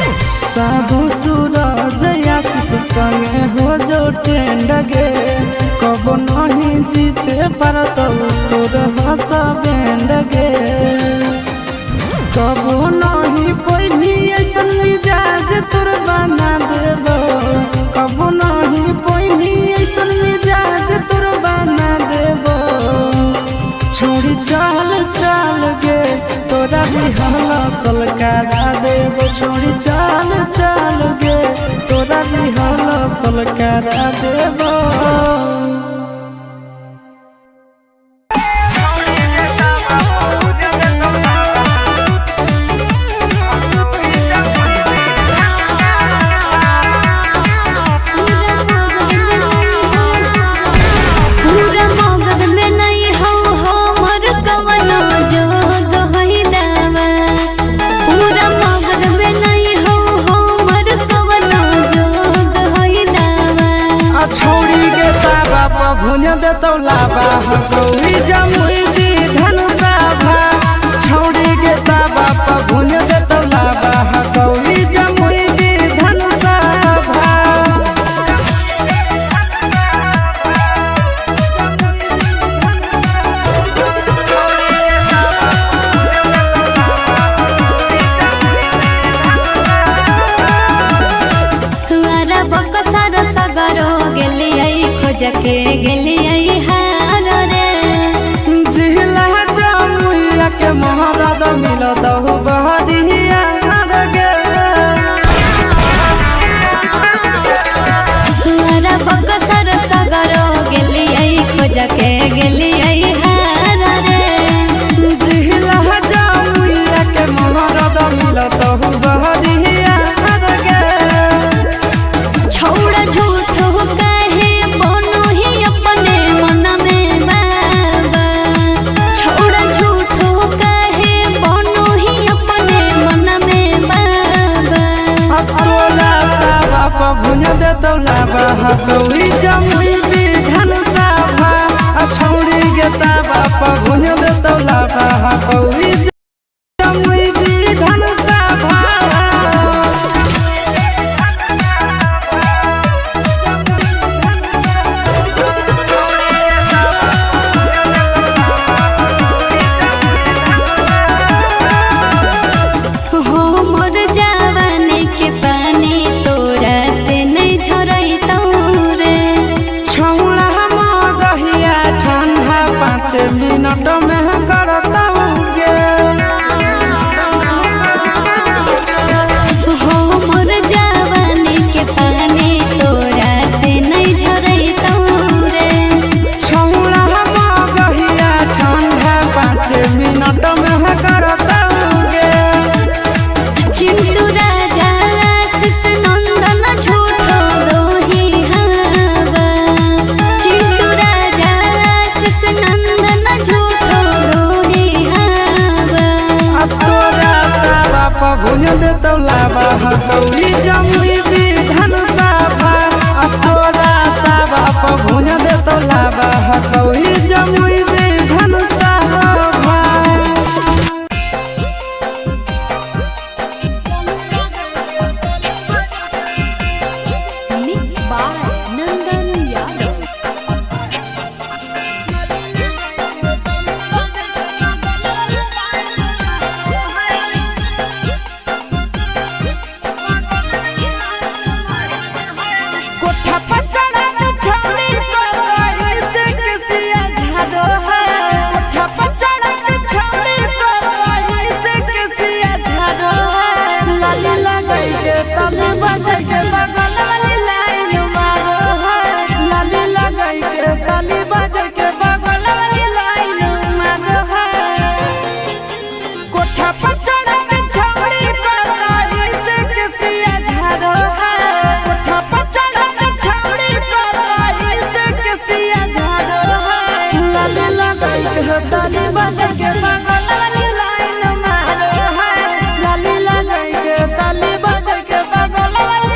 साबु सूरज आशीष संगे हो जो ट्रेंड गे कब कबो नहीं जीते पारतौ तोर हसबैंड गे। कबो नहीं पैभी ऐसन मिजाज तोर बना देबो, कबो नहीं पैभी ऐसन मिजाज तोर बना देबो। छोड़ी चल चल गे तोरा भी हलसल करा देबो, छोड़ी चल चल गे तोरा भी हलसल करा देबो। पूरा मगध में नहीं हो हमर कवनो जोग होई दावा। पूरा मगध में नहीं हो हमर कवनो जोग होई दावा। आ छौड़ी के ताबा पर भुंज देतौ लाबा हकौड़ी जमुई विधन सभा। छौड़ी के ताबा पर भुंज देतौ लाबा हकौड़ी जमुई विधन सभा। हमारा बकसर सगरो गेलियै खोज के गेलियै हार रे। जिला जमुइया के मोहरद मिलत हो बहरिया गे। हमारा बकसर सगरो गेलियै खोज के गेलियै हार रे। जिला जमुइया के मोहरद मिलत हो बहरिया गे। छौड़ा झूठ काहे बनो ही अपने मन में बाबा। छौड़ा झूठ काहे बनो ही अपने मन में बाबा। तोला तावा पर भुंज देतौ लाबा हकौड़ी जमुई विधन सभा। आ छौड़ी के तावा पर भुंज देतौ लाबा हकौड़ी जमुई विधन सभा। हो मोर जवानी के पानी तोरा से नहीं झरैतौ रे। छौड़ा मगहिया ठंडा 5 मिनट में करतौ गे। हो मोर जवानी के पानी तोरा से नहीं झरैतौ रे। छौड़ा मगहिया ठंडा 5 मिनट में करतौ गे। चिंटू राजा आशीष नंदन झूठो दोही हवा। चिंटू राजा आशीष नंदन झूठो दोही हवा। आ तोरा तावा पर भुंज देतौ लाबा हकौड़ी जमुई विधन सभा। आ तोरा तावा पर भुंज देतौ लाबा हकौड़ी जमुई विधन सभा। Mixed by Nandan Yadav. कोठा पर चढ़ा के छौड़ी को कहीं से किसिया झाड़ो है। कोठा पर चढ़ा के छौड़ी को कहीं से किसिया झाड़ो है। लाली लगाई के तने बजाई के बगल वाली लाइन मारो है। लाली लगाई के तने बजाई के बगल वाली लाइन मारो है। कोठा पर चढ़ा के छौड़ी को कहीं से किसिया झाड़ो है। कोठा पर चढ़ा के छौड़ी को कहीं से किसिया झाड़ो है। लाली लगाई के ताली बजाई के बगल वाली लाइन मारो है। लाली लगाई के ताली बजाई के बगल वाली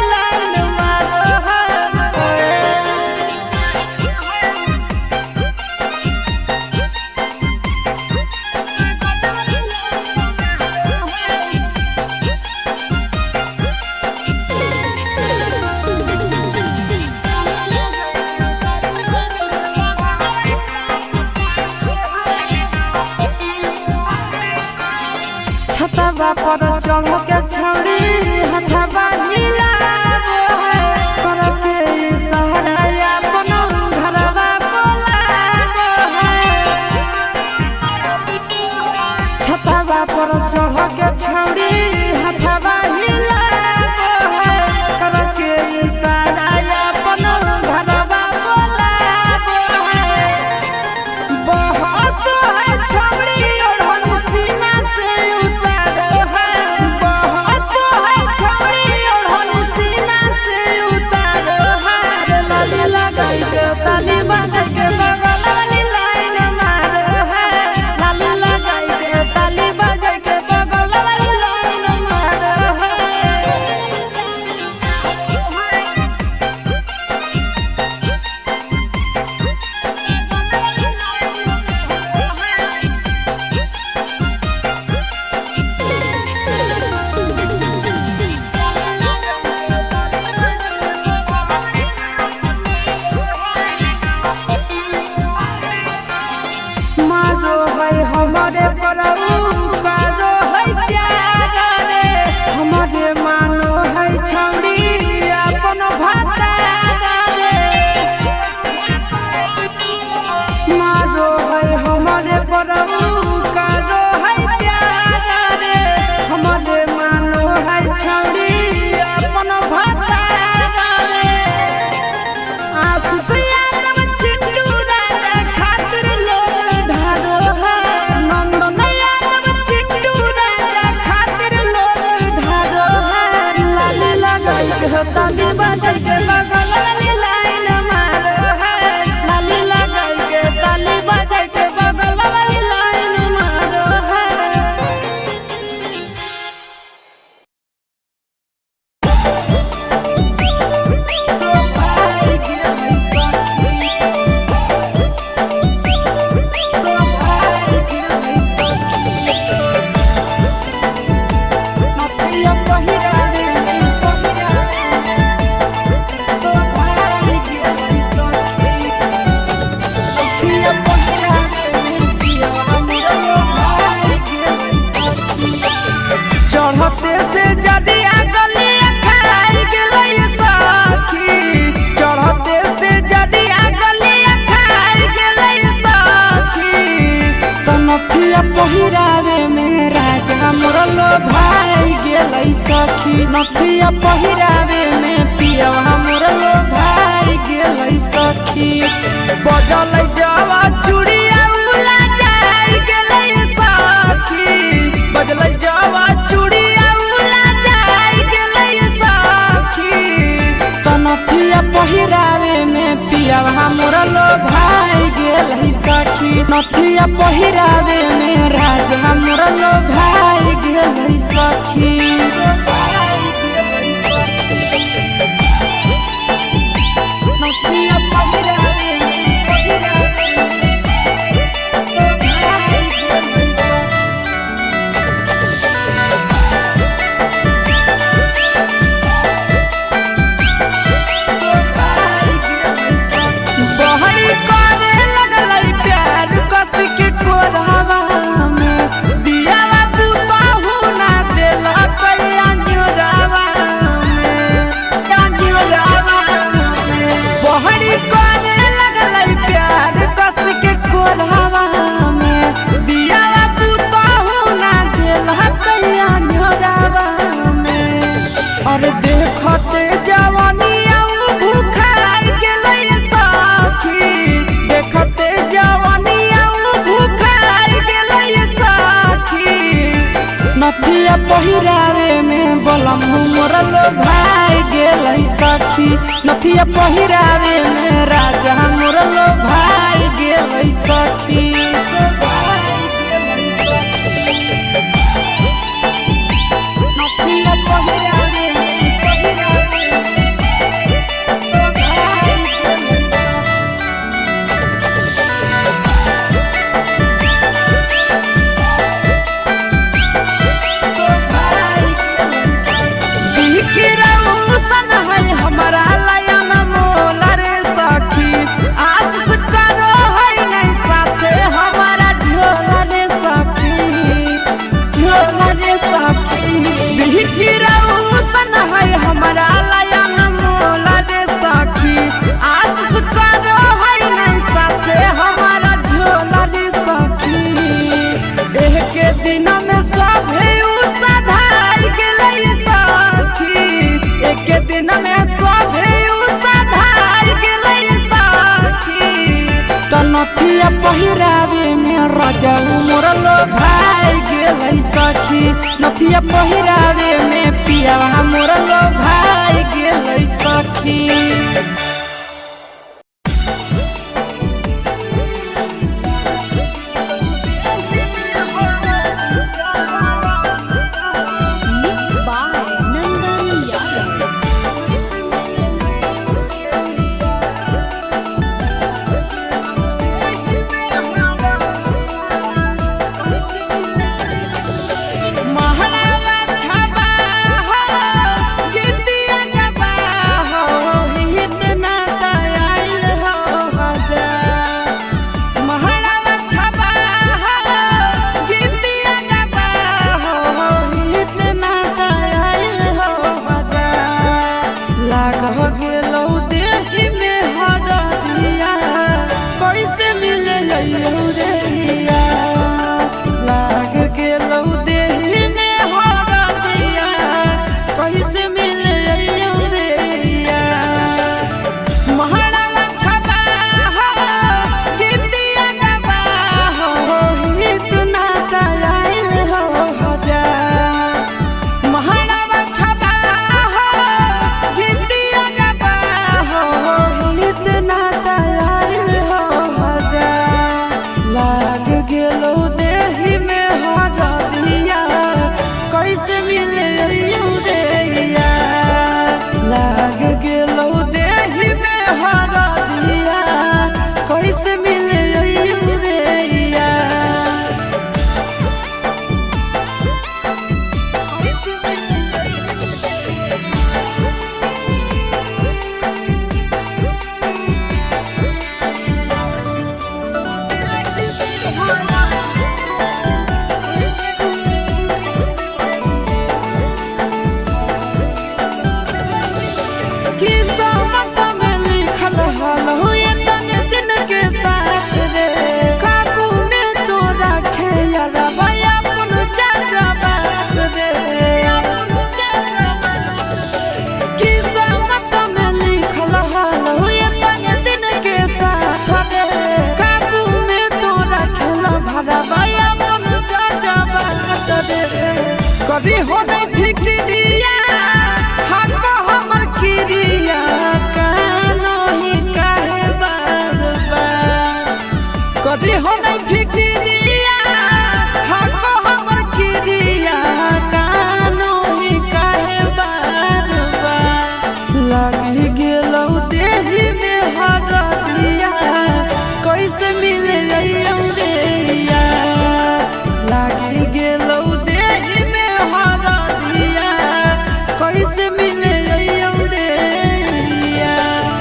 के ताली बजाई के बगल वाली लाइन मारो है। लाली लगाई के ताली बजाई के बगल वाली लाइन मारो है। चढ़ते से जदिया गलिया खाई गेलै सखी। चढ़ते से जदिया गलिया खाई गेलै सखी। तनथिया पहिरावे में राजा मोरलो भाई गेलै सखी। नथिया पहिरावे में पियवा मोरलो भाई गेलै सखी। बजलै जवा चूड़िया उला जाई गेलै सखी। बजलै जवा चूड़िया उला जाई गेलै सखी। तनथिया पहिरावे में पियवा मोरलो भाई गेलै सखी। नथिया पहिरावे में राजा मोरलो भाई गेलै सखी। नथिया पहिरावे पहिरावे भाई गेलै सखी। बहरी करे लगलै प्यार कस के कोरावा में। दियावा पुतहु ना देलक अंजुरावा में, अंजुरावा में। बहरी करे लगलै प्यार कस के कोरावा में। दियावा पुतहु ना देलक अंजुरावा में। अरे देखते जवानिया भूखार गेलै सखी। देखते जवानिया भूखार गेलै सखी। नथिया पहिरावे में बलम मोरलो भाई गेलै सखी। नथिया पहिरावे में राजा मोरलो भाई गेलै सखी। नथिया पहिरावे पहिरावे भाई गेलै सखी। सन है हमारा लयन मोला रे सखी। आशीष करो है नहीं साथे हमारा झोला रे सखी, झोला रे सखी। सन है हमारा लयन मोला रे सखी। आशीष करो है नहीं साथे हमारा झोला रे सखी। एक दिन में सभे सधाई गेलै सखी। एक दिन में सभे सधाई गेलै सखी। तनथिया पहिरावे में राजा मोरलो भाई गेलै सखी। नथिया पहिरावे में पियावा मोरलो भाई गेलै सखी। Mix by Nandan Yadav. महलावा छबा हो, गीतिया गबा हो। कभी हो नहीं फिक्रिया हको हमर क्रिया कानो ही काहे बार बार। कभी हो नहीं फिक्रिया हको हमर क्रिया कानो ही काहे बार बार। लागी गेलौ देही में हरदिया कैसे मिले रे यार। लागी गेलौ देही में हरदिया कैसे मिले रे यार।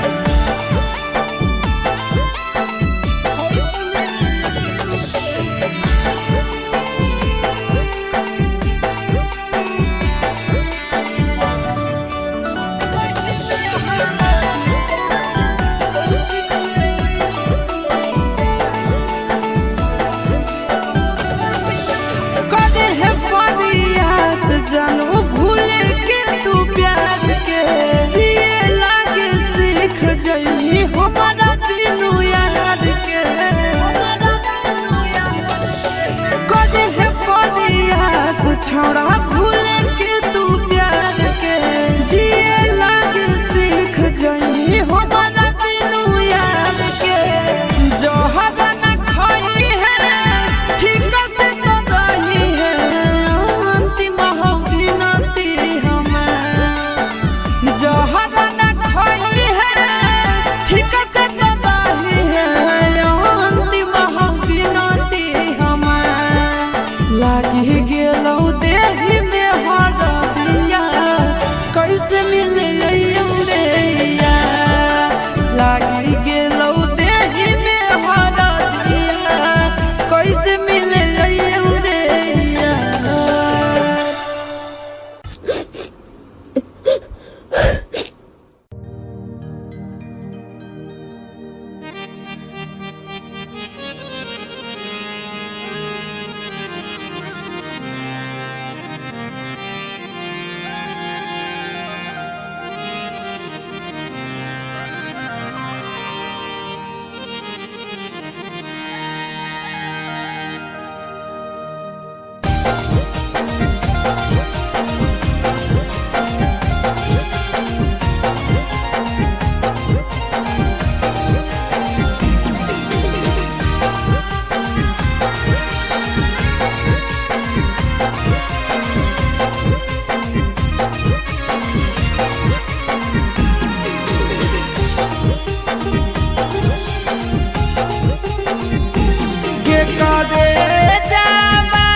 करे है प्रयास जानू भूल के तू प्यार के जिए लागे सीख जइनी हमारा बिनु यार के। करे है प्रयास छोड़ा भूल के तू प्यार के जिए लागे सीख जइनी हमारा बिनु यार के। जोहर न खाई है ठीक से तो रही है अंतिम हो विनती हमार। जहर न खाई है ठीक से तो रही है अंतिम हो विनती हमार। लागी गेलौ देही में हरदिया कैसे मिले रे यार। लागी गेलौ देही में हरदिया कैसे मिले रे यार। के करे जावा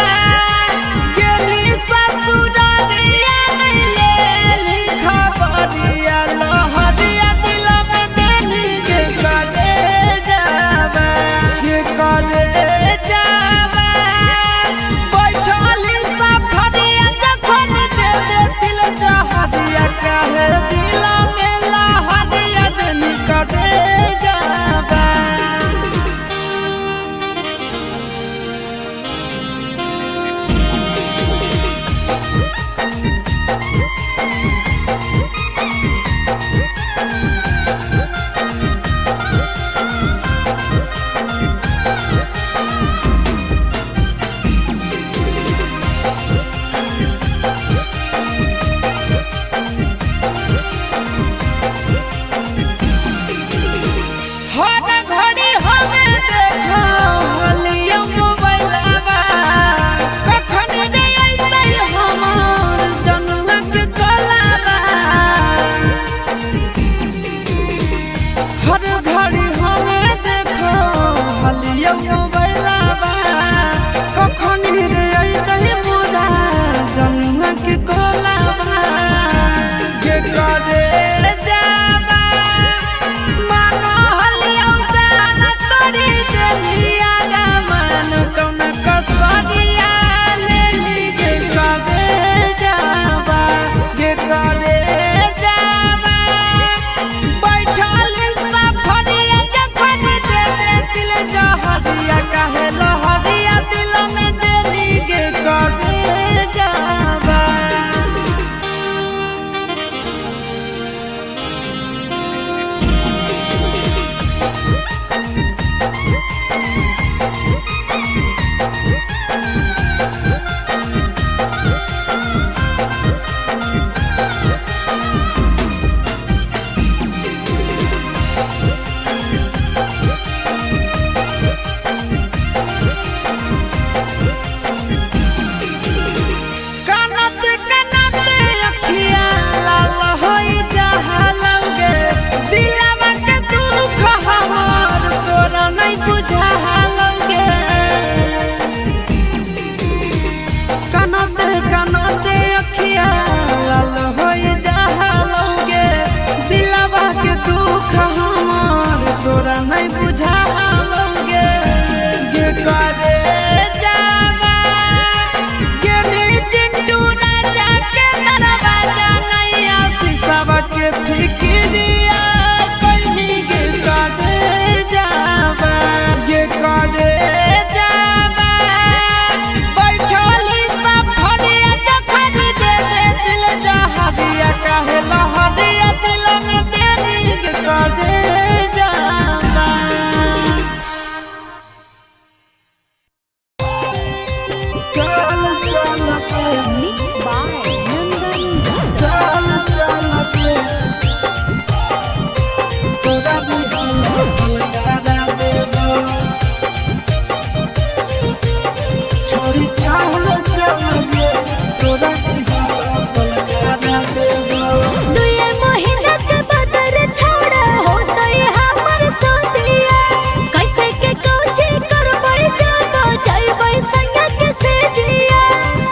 काहे लहरिया दिल में देनी करे जामा। चल चल के Mixed by Nandan Yadav. चल चल के तोरा बिहान सलकारा देबो। छोड़ी चल चल के तोरा बिहान सलकारा देबो। दुए महीना के बदर छोड़ा होतई हमर सोतिया कैसे के कोची करबै जाबो जइबै संगा के सेजिया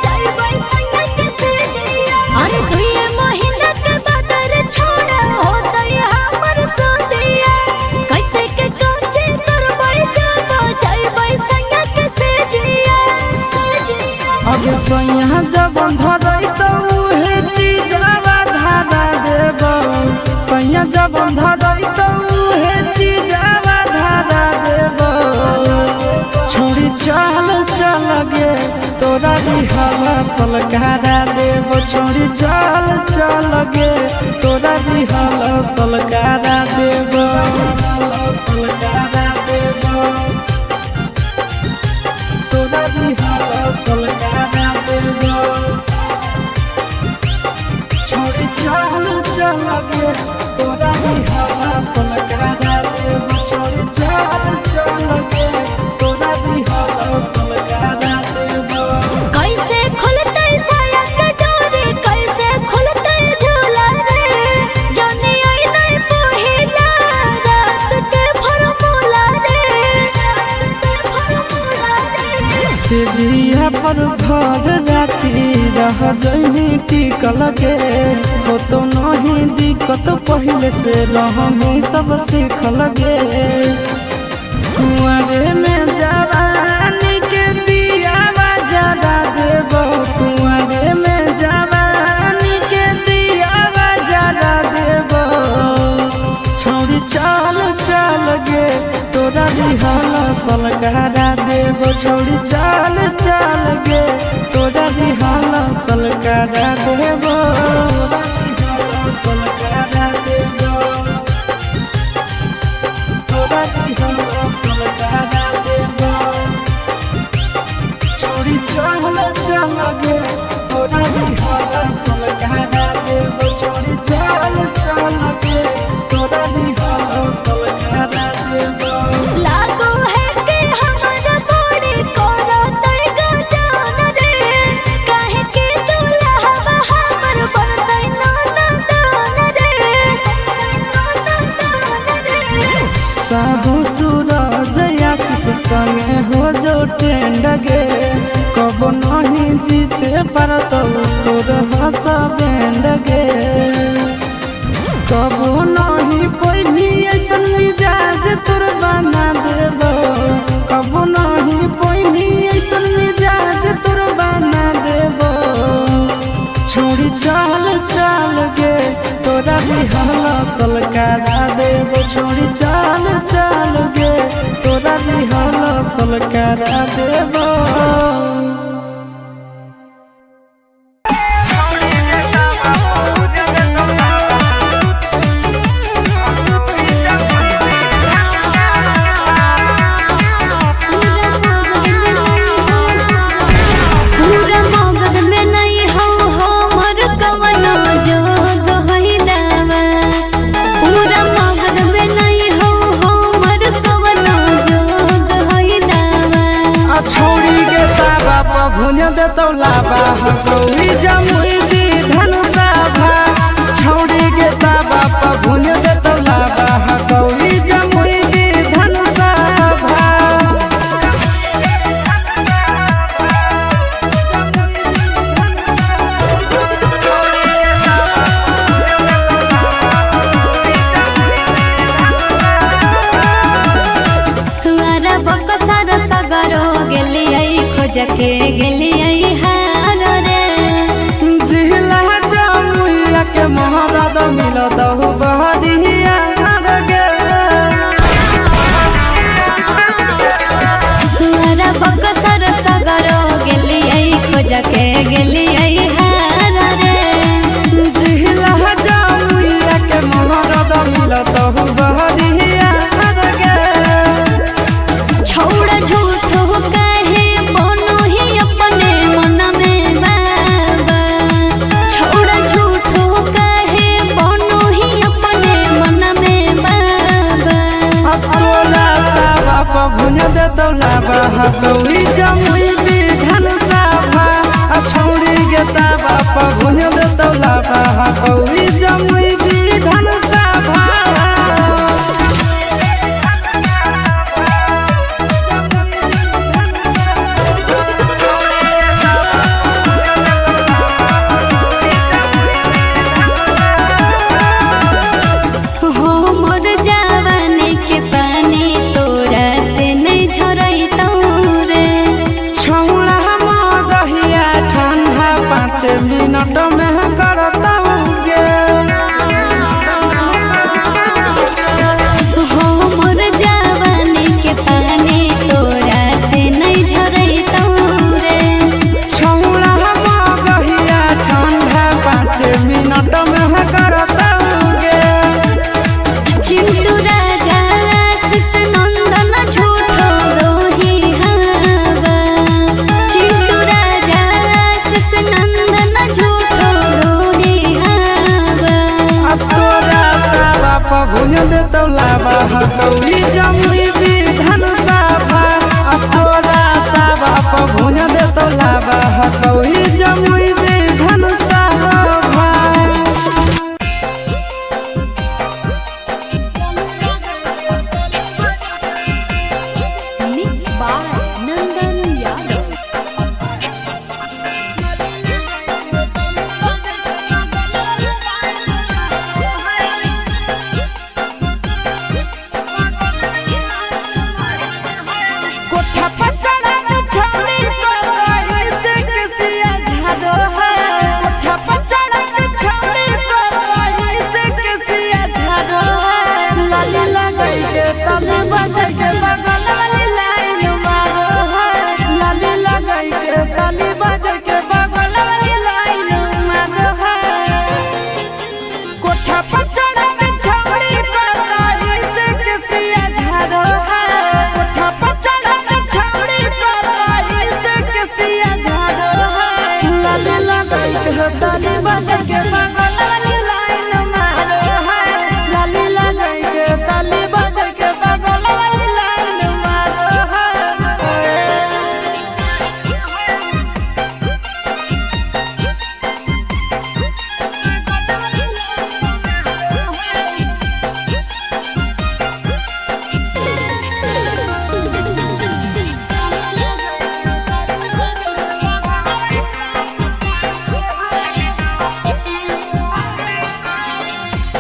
जइबै संगा के सेजिया। अरे दुए महीना के बदर छोड़ा होतई हमर सोतिया कैसे के कोची करबै जाबो जइबै संगा के सेजिया। अब सैया जब धरई त उहे चीजवा धारा देबो। सैया जब धरई त उहे चीजवा धारा देबो। छोड़ी चल चल गे तोरा बिहावा सलकारा देबो। छोड़ी चल चल गे तोरा बिहावा सलकारा देबो। सलकारा देबो तोरा बिहावा सलकारा देबो। छोड़ी चल चल गे तोरा बिहावा सलकारा देबो। छोड़ी चल चल गे तोरा बिहावा सलकारा देबो। कैसे खुलतै साया के डोरी कैसे खुलतै झूला रे जाने आई नहीं पहिला रात के फरमूला रे रात के फरमूला रे। सिरिया पर भर राती रह जइमी टिकल गे होतो नहीं दिक्कत पहले से रहमी सब सीखल गे। कुंवरे में जवानी के दियावा जरा देबो। कुंवरे में जवानी के दियावा जरा देबो। छौड़ी चल चल गे तोरा बिहान सलकारा देबो। छौड़ी चल चल गे तोरा बिहान सलकारा देबो। सलकारा देबो तोरा बिहान सलकारा देबो। छोड़ी चल चल गे तोरा बिहान सलकारा देबो। छोड़ी चल चल गे तोरा बिहान सलकारा देबो। लागो है कि हमर बड़ी करतै गजान रे काहे के दुल्हवा हमर बनतै नाना दान रे नाना दान रे। साबु सूरज आशीष संगे हो जो ट्रेंड गे कबो नहीं जीते पारतौ तोर हस बैंड गे। कबो नहीं पैभी ऐसन मिजाज तोर बना देबो। कबो नहीं पैभी ऐसन मिजाज तोर बना देबो। छोड़ी चल चल गे तोरा बिहान सलकारा देबो। छोड़ी चल चल गे तोरा बिहान सलकारा देबो। पूरा मगध में नहीं हो हमर कवनो जोग होइलावा पूरा मगध में नहीं हो हमर कवनो जोग होइलावा। आ छौड़ी के ताबा पर भुंज देतौ लाबा हकौड़ी जमुई विधन सभा। छौड़ी के ताबा पर भुंज देतौ लाबा हकौड़ी जमुई विधन सभा। हमारा बकसर सगरो गेलियै खोज के गेलियै हार रे जिला जमुइया के मोहरा द मिलत हो बहरिया गे। हमारा बकसर सगरो गेलियै खोज के गेलियै हार रे जिला पर भुज देतौ लावा हकौड़ी जमुई विधान सभा। आ तोरा तावा पर भुज देतौ लावा हकौड़ी Jamui Vidhan Sabha. Mixed by Nandan Yadav. कोठा पर चढ़ा के छौड़ी तो कहीं से किसिया झाड़ो है। कोठा पर चढ़ा के छौड़ी तो कहीं से किसिया झाड़ो है। लाली लगाई के तने बजाई के बगल वाली लाइन मारो है। लाली लगाई के तने बजाई के बगल वाली लाइन मारो है। कोठा पर चढ़ा के छौड़ी तो कहीं से किसिया झाड़ो है। कोठा पर चढ़ा के छौड़ी तो कहीं से किसिया झाड़ो है। लाली लगाई के ताली बजा के बगल वाली लाइन मारो है। लाली लगाई के ताली बजा के बगल वाली लाइन मारो है।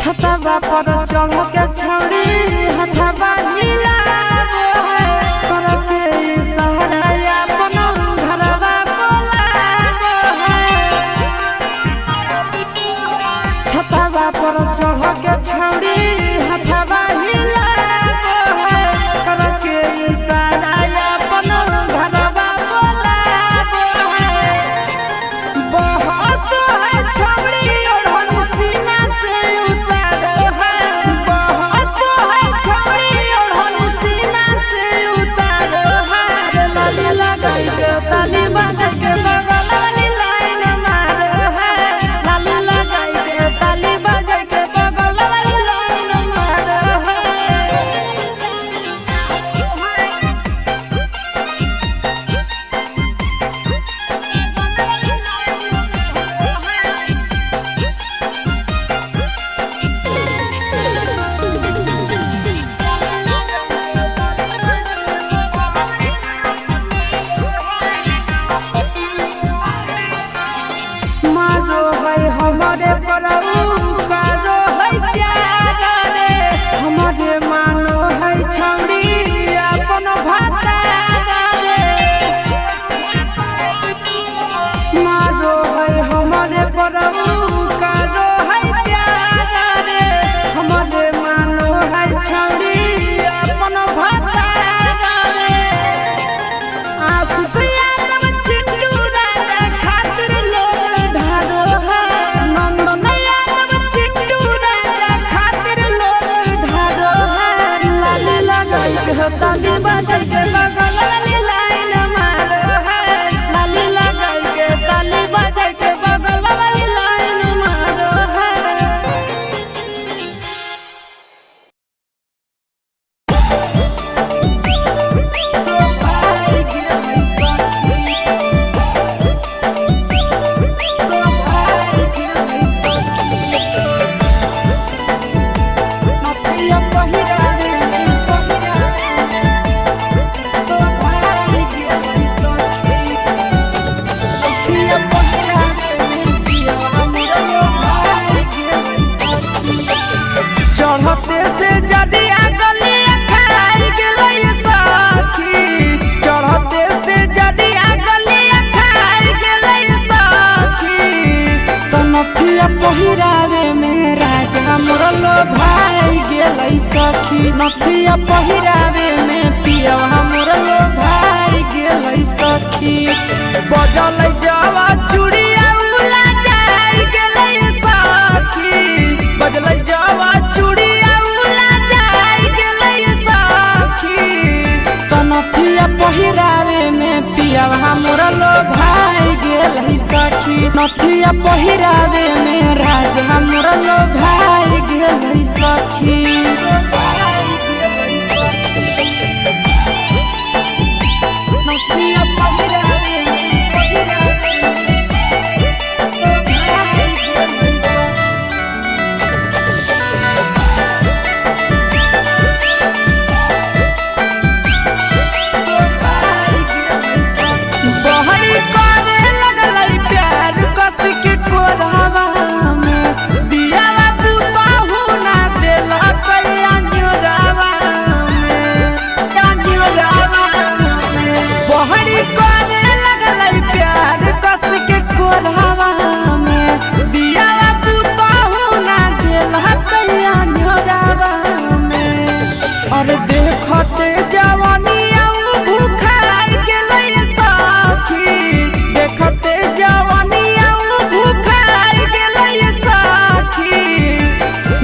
छतवा पर चढ़ के छौड़ी हथवा हिलाबो है। कर के इशारा अपन घरवा बोलाबो है। छतवा पर चढ़ के छौड़ी हथवा हिलाबो है। कर के इशारा अपन घरवा बोलाबो है। बहस है छौड़ी ओढ़न सीना से उतारो है। बहस है छौड़ी ओढ़न सीना से उतारो है। लाली लगाई के ताली बजा के बगल वाली लाइन मारो है। लाली लगाई के ताली बजा के बगल वाली लाइन मारो है। मारो है हमारे परऊ कारो है प्यार रे। हमारे मानो है छौड़ी अपन भातार रे। मारो है हमारे परऊ कारो है प्यार रे। हमारे मानो है छौड़ी अपन भातार रे। आशीष यादव चिंटू राजा खातिर लोग ढारो है। नंदन यादव चिंटू राजा खातिर लोग ढारो है। लाली लगाई के ताली बजाई के बगल वाली लाइन मारो है। लाली लगाई के ताली बजाई के बगल वाली लाइन मारो है। चढ़ते से जदिया गलिया खाई गेलै सखी। चढ़ते से जदिया गलिया खाई गेलै सखी। तनथिया पहिरावे में राजा मोरलो भाई गेलै सखी। नथिया पहिरावे में पियवा मोरलो भाई गेलै सखी। बजलै जवा चूड़िया उला जाई गेलै सखी। बजलै जवा चूड़िया उला जाई गेलै सखी। तनथिया पहिरावे में पियवा मोरलो भाई गेलै सखी। नथिया पहिरावे में राजा मोरलो भाई गेलै सखी।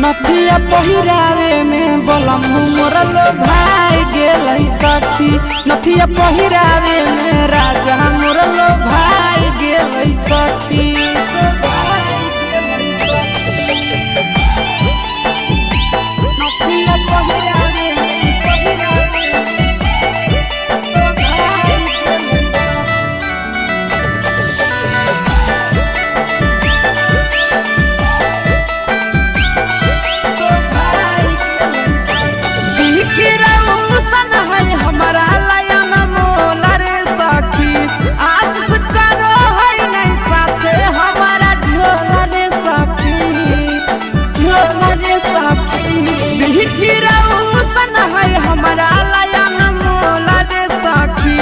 नथिया पहिरावे में बलम मोर लो भाई गेलै सखी। नथिया पहिरावे में राजा मोर लो भाई गेलै सखी। नथिया पहिरावे में पहिरावे लो भाई गेलै। बिखरौसन है हमारा लयन मोला रे सखी। आशीष करो है नहीं साथे हमारा ढोला रे सखी, ढोला रे सखी। बिखरौसन है हमारा लयन मोला रे सखी।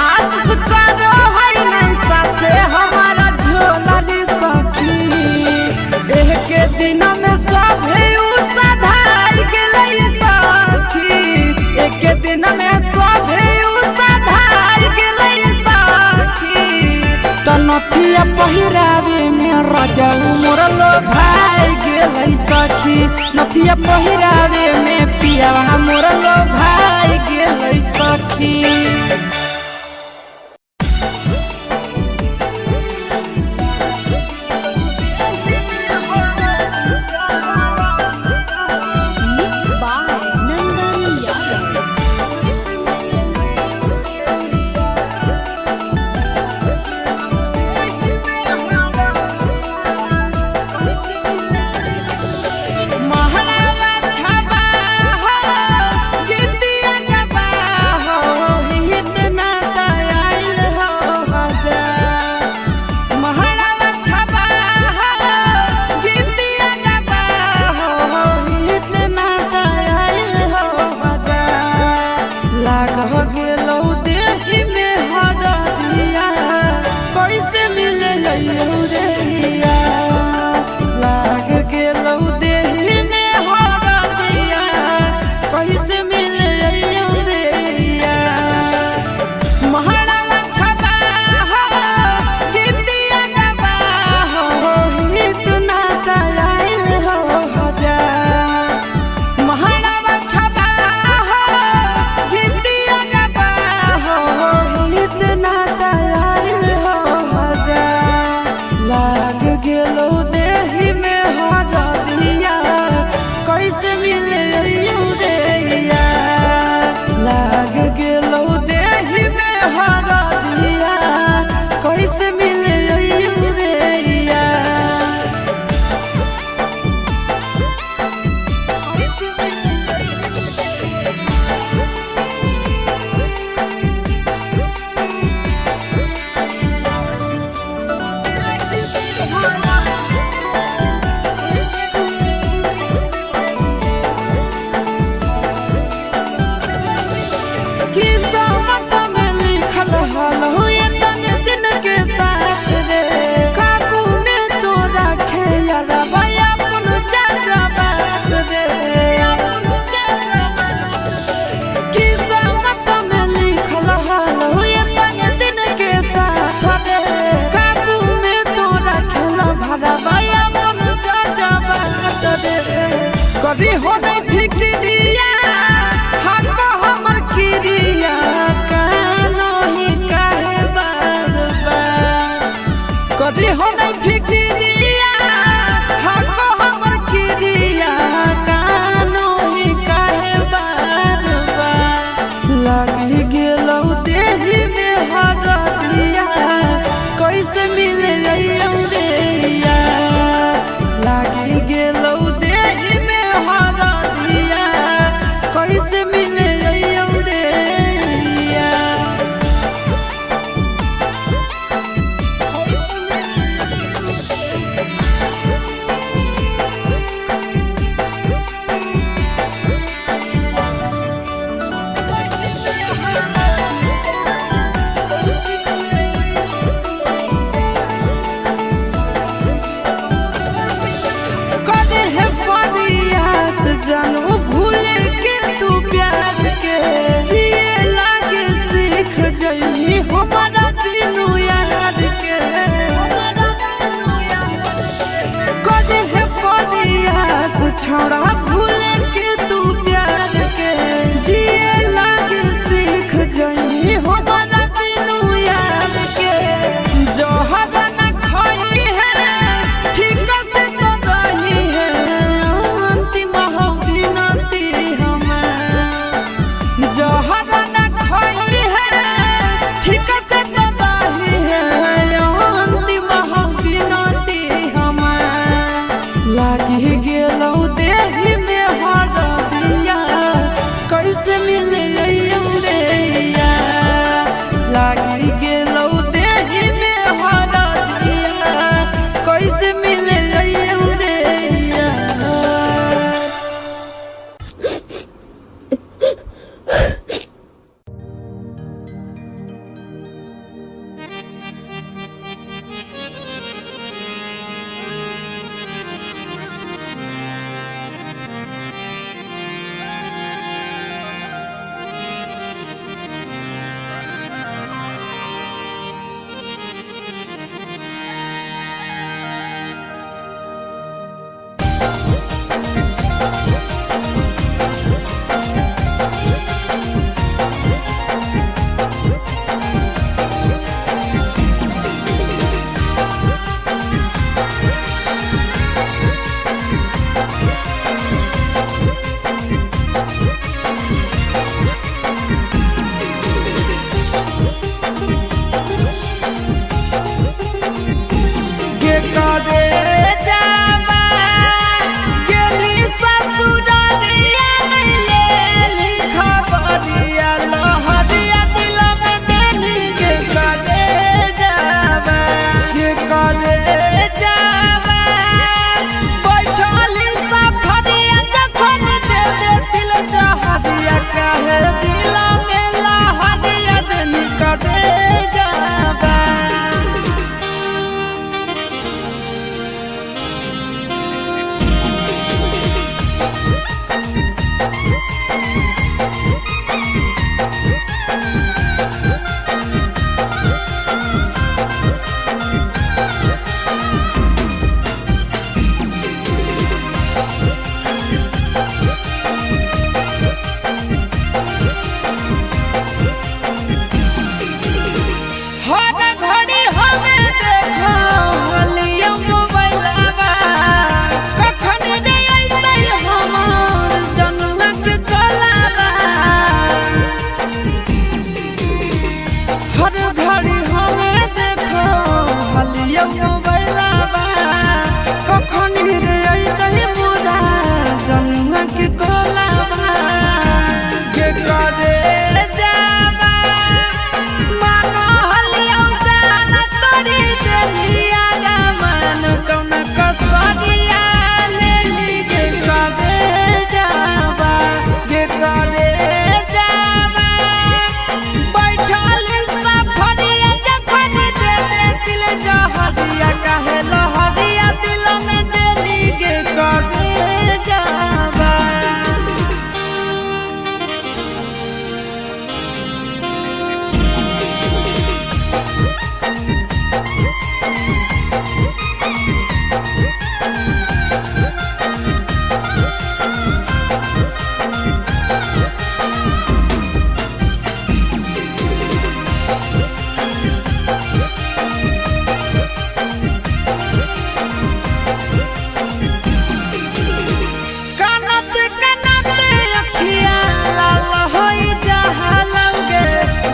आशीष करो है नहीं साथे हमारा ढोला रे सखी। एक दिन में सभे सधार गेलै सखी। एक दिन में सभे सधार गेलै सखी। त नथिया पहिरावे में राजा मोर लो भाई गेलै सखी। नथिया पहिरावे में पियावा मोर लो भाई गेलै सखी। Mixed by Nandan Yadav. महलावा छबा हो, गीतिया गबा हो, हित ना आइल हो हजार। महलावा छबा हो, गीतिया गबा हो, हित ना आइल हो हजार। लाग गेलौ देहि में हरदिया, कैसे मिले रे हिया। लाग गेलौ देहि में हरदिया, कैसे मिले रे हिया। महलावा छबा हो, गीतिया गबा हो, हित ना आइल हो हजार। महलावा छबा हो, गीतिया गबा हो, हित ना आइल हो हजार। लाग गेलौ देहि में हरदिया, कैसे मिले रे लाग गेलौ देहि में हरदिया, कैसे मिले रे। किस्मत में लिखल हल एतने दिन के साथ रे। काबू में तो रखे यारबा अपन चाचा बात रे। किस्मत में लिखल हल एतने दिन के साथ रे। काबू में तो रखे भरबा अपन चाचा बात रे। कभी हो नहीं फिक्रिया हक हमर किरिया, कानो ही काहे बार बार। कभी हो नहीं फिक्रिया हक हमर किरिया, कानो ही काहे बार बार। लागी गेलौ देहि में हरदिया, कैसे मिले रे। लागी गेलौ देहि में हरदिया, कैसे मिले रे। छौड़ा भूल के तू प्यार के जिए लागे सीख जइनी हो बड़ा बिनु यार के। जहर न खाई है ठीक से तो रही है अंतिम हो बिनती हमार। जहर न खाई है ठीक से तो रही है अंतिम हो बिनती हमार। लागी गेलौ देहि में हरदिया कैसे मिले रे। लागी गेलौ देहि में हरदिया कैसे मिले रे। के करे जावा गेली ससुरालिया नहीं लेली खबरिया लहरिया दिल में देली। के करे जावा के करे जावा बैठली सफरिया जखन दे दे दिल जहरिया काहे दिल में लहरिया देली करे जावा। हर घड़ी हमें देखो हलिया मोबाइलवा कखन रे अइतै हमर जन्मक कलावा। हर घड़ी हमें देखो हलिया मोबाइलवा कखन रे अइतै मोरा जन्मक कलावा। के करे जावा मानो हलियौ जान तोड़ी देलिया रामन कौन कसरिया लेली। के करे जावा के करे जावा बैठल सफरिया जखन दे दे दिल जहरिया काहे लहरिया दिल में देली। के करे जावा। कनत कनत अखिया लाल होई जहालौगे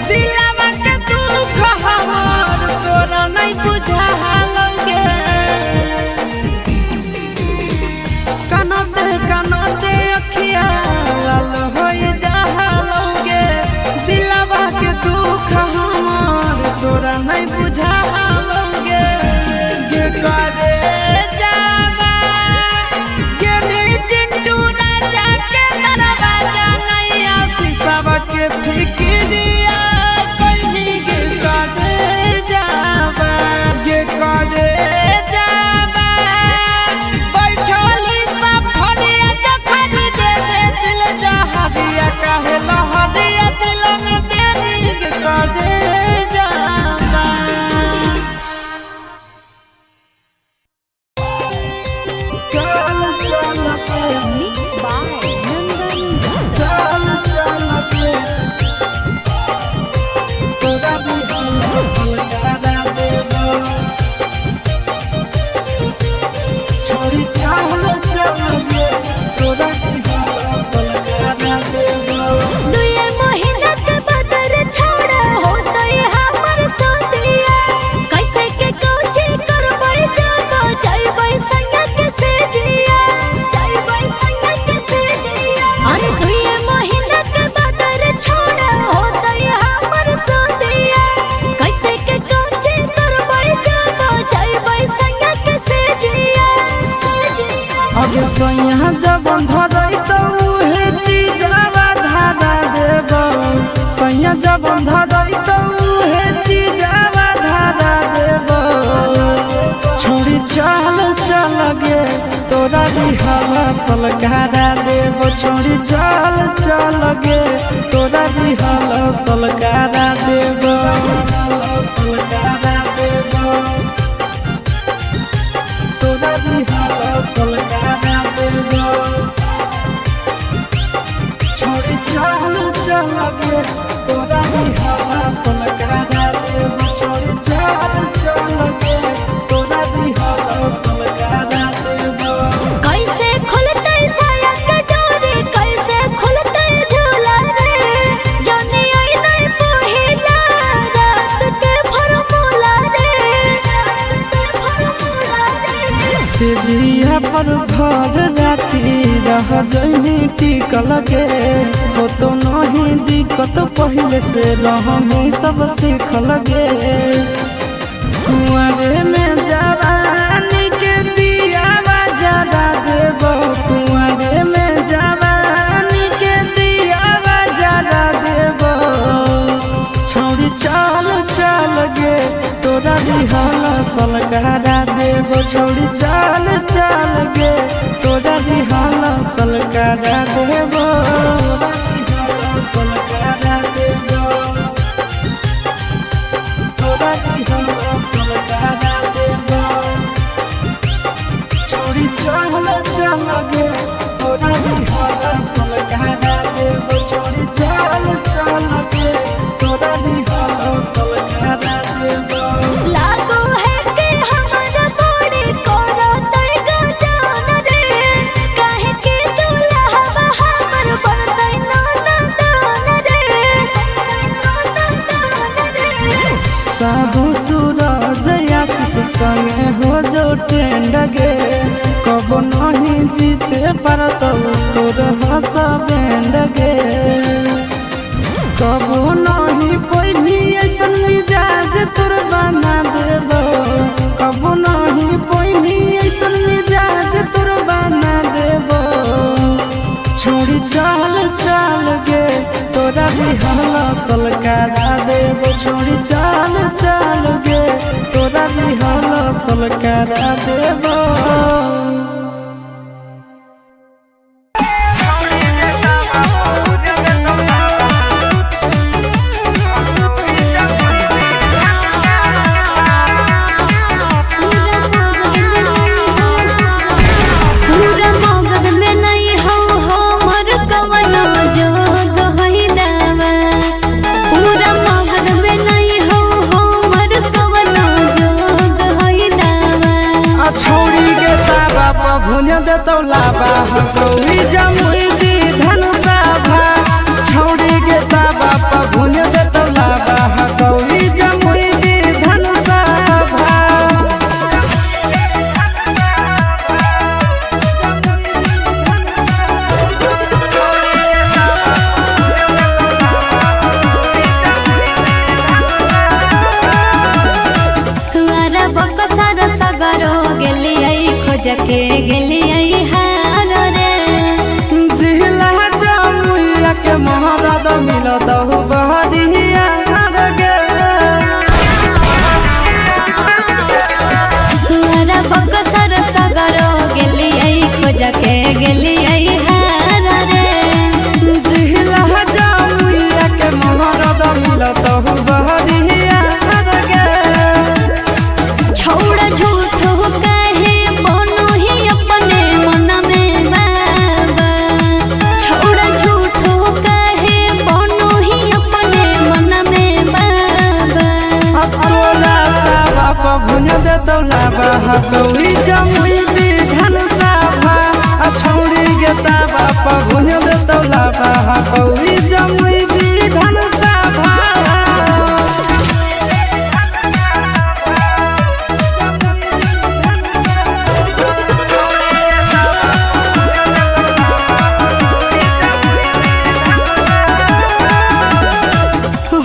दिलवा के दुख हमर तोरा नहीं बुझालौगे। कनत कनत अखिया लाल होई जहालौगे दिलवा के दुख हमर तोरा नहीं बुझालौगे। के करे जावा गेली चिंटू राजा के दरवाजा नैया शीशवा के फिक्रिया कहीं के करे जावा के करे जावा बैठली सफरिया जखन दे दे दिल जहरिया काहे लहरिया दिल में देली। के करे जावा। रिहल सलकारा देव छोड़ी चल चल गे तोरा रिहल सलकारा देव सलकारा देव तोरा रिहल सलकारा देव छोड़ी चल चल गे तोरा रिहल सलकारा देव छोड़ी चल चल गे तोरा रिहल सलकारा देव। कैसे खुलतै साया के डोरी, कैसे खुलतै झूला रे, जानी आई नहीं पहिला रात के फरमूला रे, रात के फरमूला रे। सिरिया पर भर राती रह जइमी टिकल गे हो तो नहीं दिक्कत पहले से रहमी सब सीखल गे कुंवरे में जवानी के दियावा जरा देब कुंवरे में जवानी के दियावा जरा देब छौड़ी चल चल गे तोरा रिहल सलकारा देव छौड़ी चल चल गे तोरा रिहल सलकारा देव सलकारा देव तोरा रिहल सलकारा देव छौड़ी चल चल गे तोरा रिहल सलकारा देव छौड़ी चल चल गे तोरा रिहल सलकारा देव। लागो है कि हमर बड़ी करो तैगो जान रे, काहे के दुल्हवा हमर बनतै नाना दान रे, नाना दान रे। साहु सूरज आशीष संगे हो जो ट्रेंड गे कब नहीं जीते पारत तोर हस बैंड गे कब नहीं पैभी ऐसन मिजाज तोर बना देब कब नहीं पैभी ऐसन मिजाज तोर बना देब छोड़ी चल चल गे तोरा रिहल सलकारा देव छोड़ी चल चल गे तोरा रिहल सलकारा देव। पूरा मगध में नहीं हो हमर कवनो जोग होई दावा, पूरा मगध में नहीं हो हमर कवनो जोग होई दावा। आ छौड़ी के ताबा पर भुंज देतौ लाबा हकौड़ी जमुई दी धनुषा भा छौड़ी के ताबा पर भुंज देतौ लाबा हकौड़ी जमुई दी धनुषा भा। तुअरा बकसर सगरो गेलियै खोज के गेलियै हार रे, जिला जमुइया के महाराज मिलत हो बहरिया गे। तुअरा बकसर सगरो गेलियै खोज के गेलियै हार रे, जिला जमुइया के महाराज मिलत हो बहरिया गे। छोड़ झूठो काहे बनो ही अपने मन में बाबा, छोड़ झूठो काहे बनो ही अपने मन में बाबा। तोरा ताबा पर भुंज देतौ लाबा हकौड़ी जमुई विधन साफा आ छौड़ी के ताबा पर भुंज देतौ लाबा हकौड़ी जमुई विधन साफा।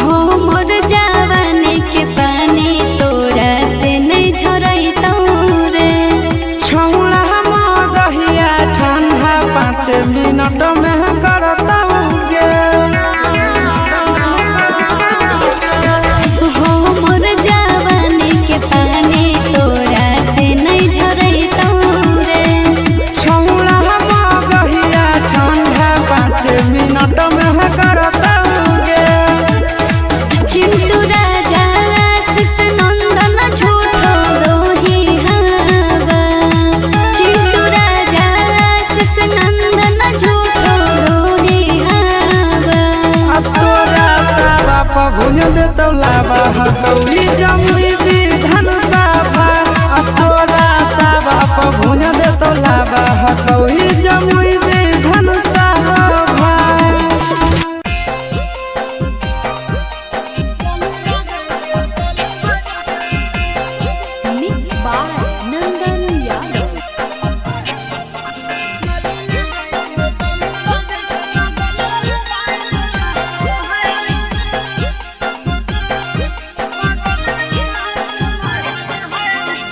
हो मोर जवानी के पानी तोरा से नहीं झरैतौ रे, छौड़ा मगहिया ठंडा 5 मिनट में करतौ गे। हो मोर जवानी के पानी तोरा से नहीं झरैतौ रे, छौड़ा हकौड़ी जमुई विधान सभा। आ तोरा तावा पर भुज देतौ लावा हकौड़ी Jamui Vidhan Sabha. Mixed by Nandan Yadav.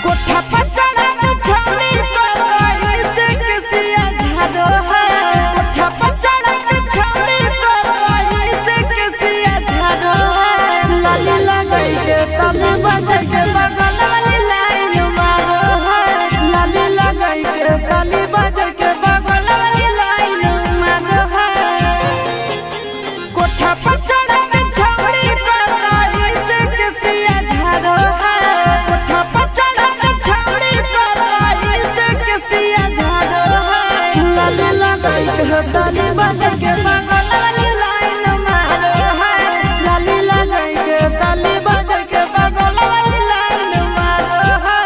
कोठा पर चढ़ा के छौड़ी तो कहीं से किसिया झाड़ो है। कोठा पर चढ़ा के छौड़ी तो कहीं से किसिया झाड़ो है। लाली लगाई के तने बजाई के बगल वाली लाइन मारो है। लाली लगाई के तने बजाई के बगल वाली लाइन मारो है। कोठा पर चढ़ा के छौड़ी तो कहीं से किसिया झाड़ो है। कोठा पर चढ़ा के छौड़ी तो कहीं से किसिया झाड़ो है। लाली लगाई के ताली बजा के बगल वाली लाइन मारो है। लाली लगाई के ताली बजा के बगल वाली लाइन मारो है।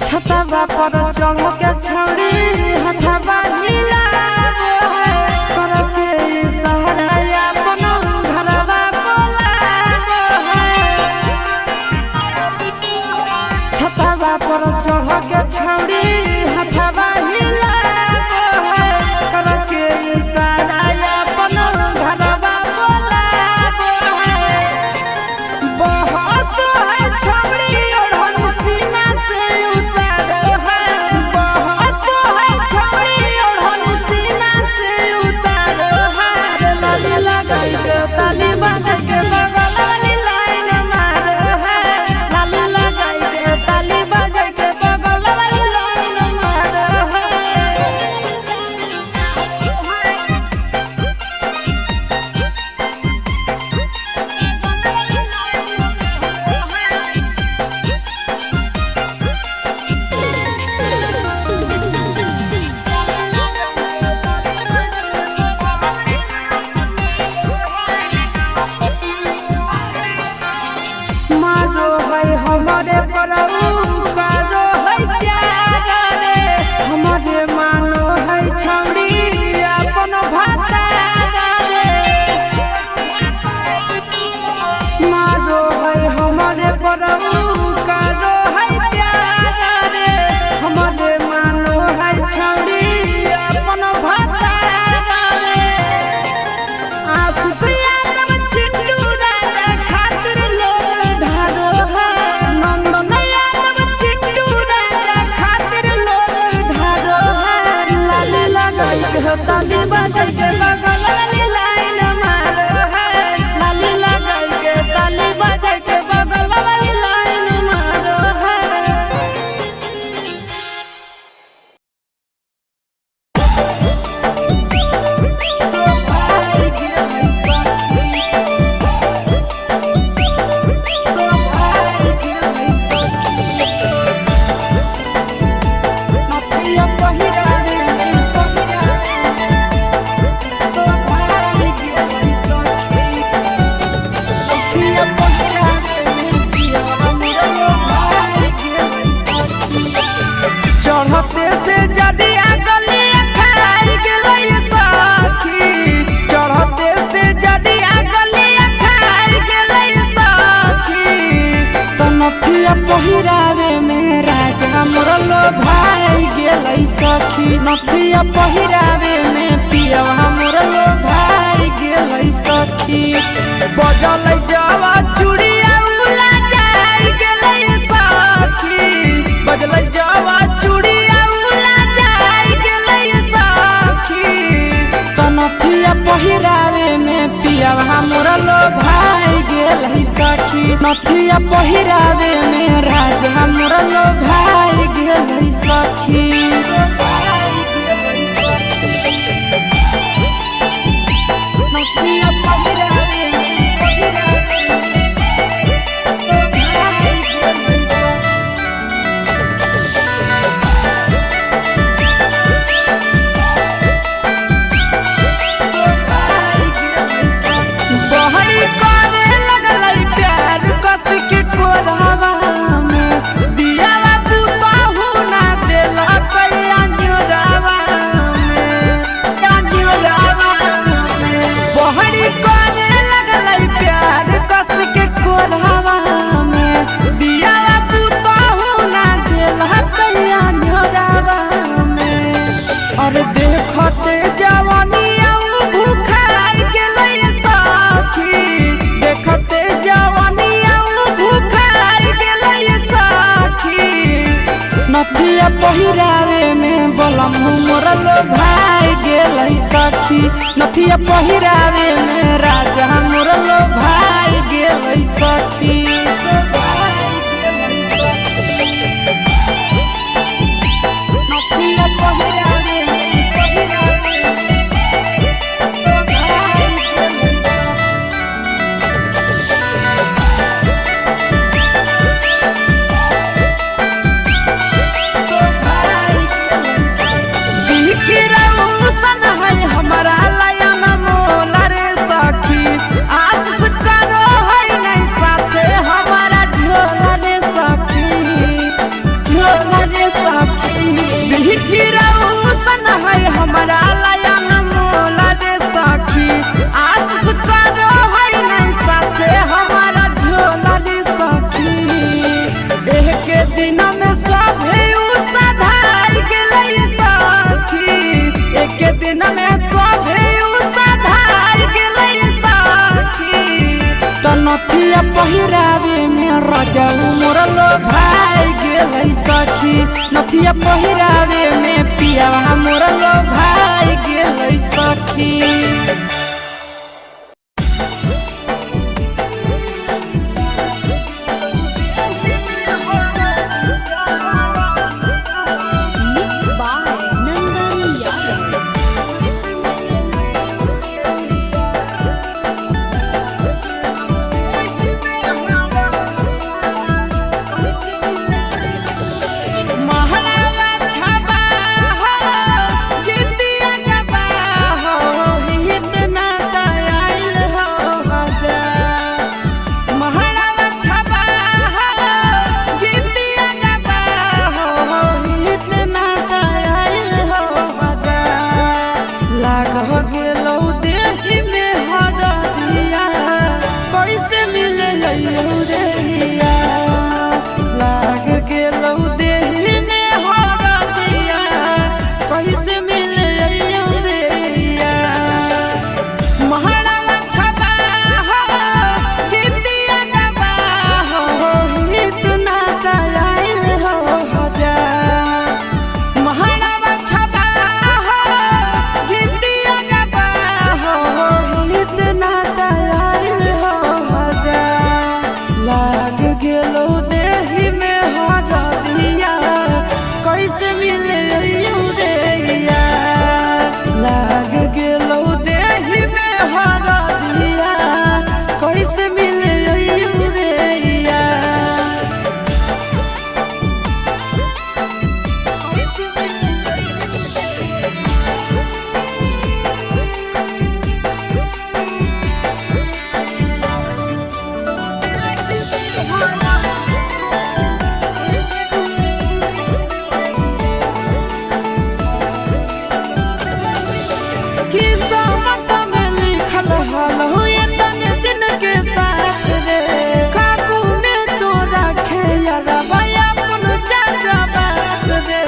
छतवा पर चढ़ के छौड़ी हथवा हिलाबो है। कर के इशारा अपन घरवा बोलाबो है। छतवा पर चढ़ के छौड़ी हथवा हिलाबो है। कर के इशारा अपन घरवा बोलाबो है। बहस है छौड़ी ओढ़न सीना से उतारो है। बहस है छौड़ी ओढ़न सीना से उतारो है। लाली लगाई के ताली बजा के बगल वाली लाइन मारो है। लाली लगाई के ताली बजा के बगल वाली लाइन मारो है। मारो है हमारे परऊ करो है प्यार रे। हमारे मानो है छौड़ी अपन भातार रे। मारो है हमारे परऊ करो है प्यार रे। हमारे मानो है छौड़ी अपन भातार रे। आशीष यादव चिंटू राजा खातिर लोग ढारो है। नंदन यादव चिंटू राजा खातिर लोग ढारो है। लाली लगाई के ताली बजाई के बगल वाली लाइन मारो है। लाली लगाई के ताली बजाई के बगल वाली लाइन मारो है। चढ़ते से जदिया गलिया खाई गेलै सखी। चढ़ते से जदिया गलिया खाई गेलै सखी। तनथिया पहिरावे में राजा मोरलो भाई गेलै सखी। नथिया पहिरावे में पियवा मोरलो भाई गेलै सखी। बजल जवा चूड़िया उला जाई गेलै सखी। बजल जवा चूड़िया उला जाई गेलै सखी। तनथिया पहिरावे में पियवा मोरलो भाई गेलै सखी। नथिया पहिरावे में राजा मोरलो भाई गेलै सखी। नथिया पहिरावे में पहिरावे में लो भाई गेलै सखी। बहरी करे लगलै प्यार कस के कोरावा में, दियावा पुतहु ना देलक अंजोरावा में, अंजोरावा में। बहरी करे लगलै प्यार कस के कोरावा में, दियावा पुतहु ना देलक अंजोरावा में। अरे देखते जवानिया भूखार गेलै सखी, देखते जवानिया भूखार गेलै सखी। नथिया पहिरावे में बलम मोरल भाई गेलै सखी, नथिया पहिरावे में राजा मोरल भाई गेलै सखी। नथिया पहिरावे में पहिरावे में लो भाई गेलै सखी। बिखरौसन है हमरा लयन मोला रे सखी, आस करो है नहीं साथे हमारा झोला रे सखी, झोला रे सखी। बिखरौसन है हमरा लयन मोला रे सखी, आस करो है नहीं साथे हमारा झोला रे सखी। एक दिन में सभे सधार गेलै सखी, एक दिन में सभे सधार गेलै सखी। त नथिया पहिरावे में रजऊ मोरल भाई गेलै सखी, नथिया पहिरावे में पियावा मोरल भाई गेलै सखी। Mixed by Nandan Yadav. महलावा छाबा हो, गीतिया गबा हो, इतना दयाल हो हजार। महलावा छाबा हो, गीतिया गबा हो, इतना दयाल हो हजार। लाग गेलौ देहि में हरदिया, कैसे मिले रे हिया। लाग गेलौ देहि में हरदिया, कैसे मिले रे हिया। महारावा छबा हो, गीतिया गबा हो, इतना दयाल हो हजार। महारावा छबा हो, गीतिया गबा हो, इतना दयाल हो हजार। लाग गेलौ देहि में हरदिया, कैसे मिले रे लाग गेलौ देहि में हरदिया, कैसे मिले रे। किस्मत में लिखल हल एतने दिन के साथ रे, काबू में तो रखे यारबा अपन चाचा बात रे।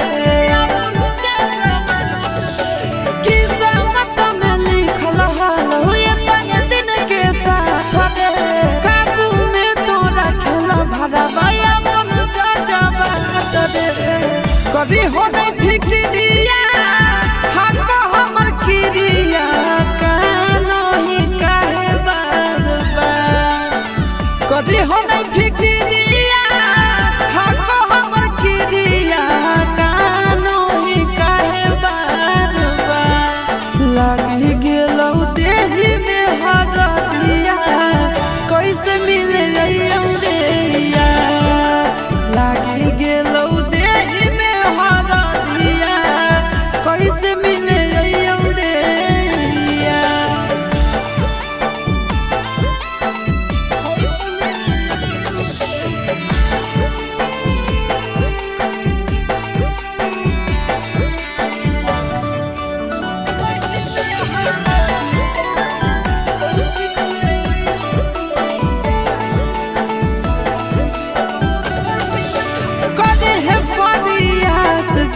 किस्मत में लिखल हल एतने दिन के साथ रे, काबू में तो रखेल भरबा अपन चाचा बात रे। कभी हो नहीं फिक्रिया हक हमर क्रिया, कानो ही काहे बार बार। कभी हो नहीं फिक्रिया हक हमर क्रिया, कानो ही काहे बार बार। लागी गेलौ देहि में।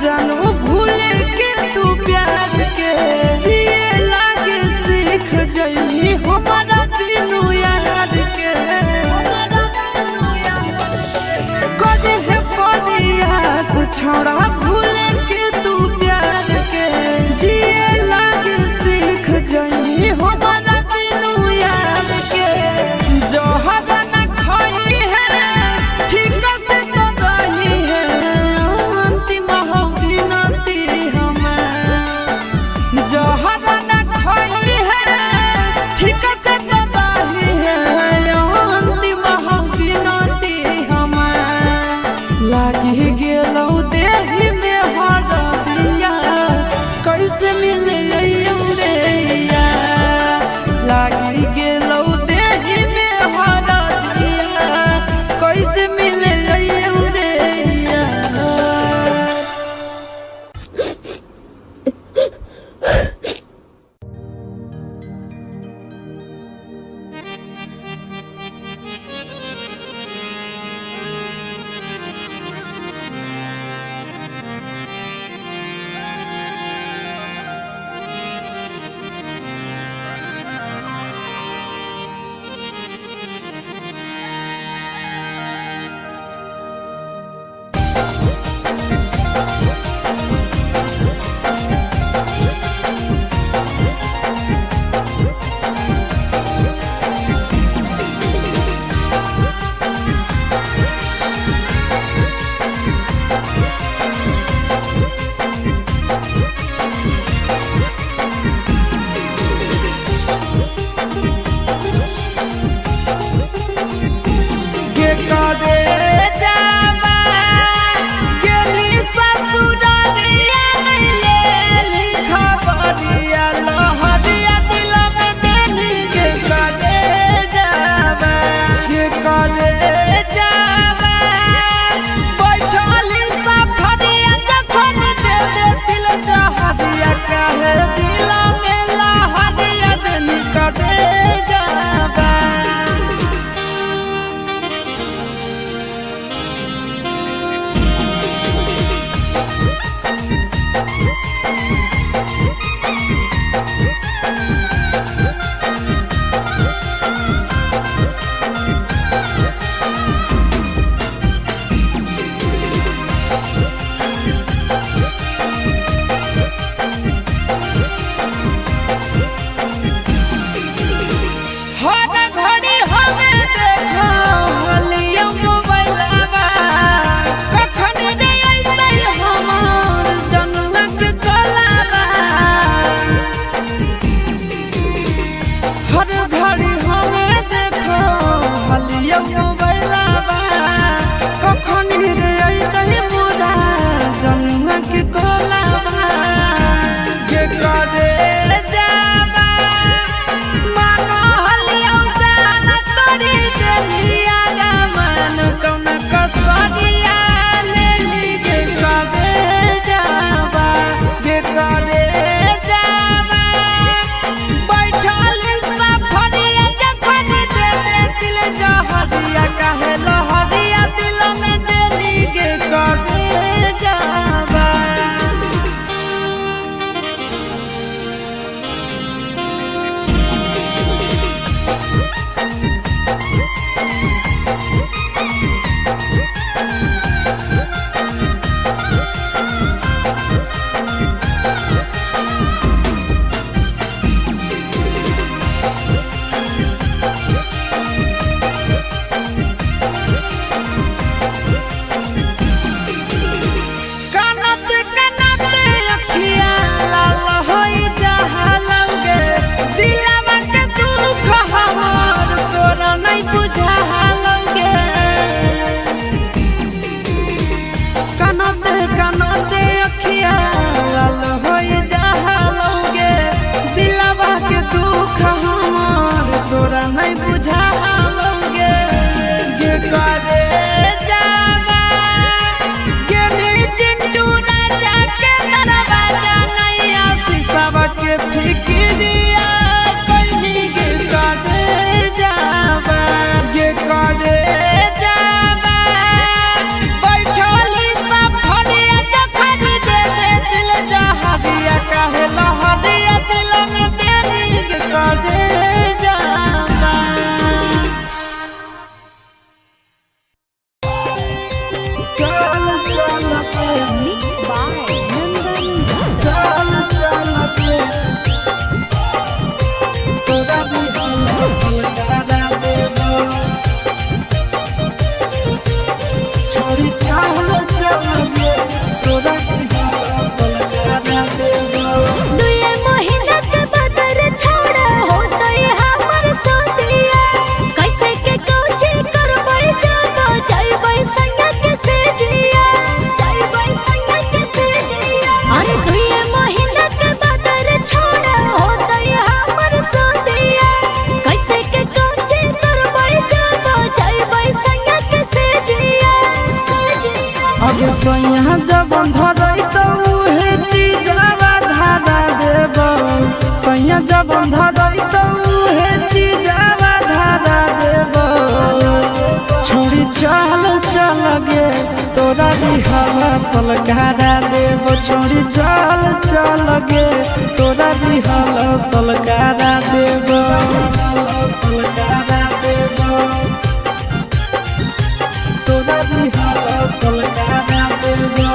जानू भूल के तू प्यार के जिए लागे सीख जइनी हमारा बिनु यार के। करे है प्रयास छोड़ा भूल के तू प्यार के जिए लागे सीख जइनी हमारा बिनु यार के। जहर न खाई है ठीक से तो रही है अंतिम हो विनती हमार। जहर न खाई है ठीक से तो रही है अंतिम हो विनती हमार। लागी गेलौ देहि में हरदिया कैसे मिले रे यार। लागी गेलौ देहि में हरदिया कैसे मिले रे यार। के करे जावा गेली ससुरारिया नहीं लेली खबरिया लहरिया दिल में देली। के करे जावा के करे जावा सैया जब धरई तो उहे चीजवा धारा देबो। सैया जब धरई तो उहे चीजवा धारा देबो। छोड़ी चल चल गे तोरा दिहल सलकारा देबो। छोड़ी चल चल गे तोरा दिहल सलकारा देबो। सलकारा देबो तोरा दिहल सलकारा देबो।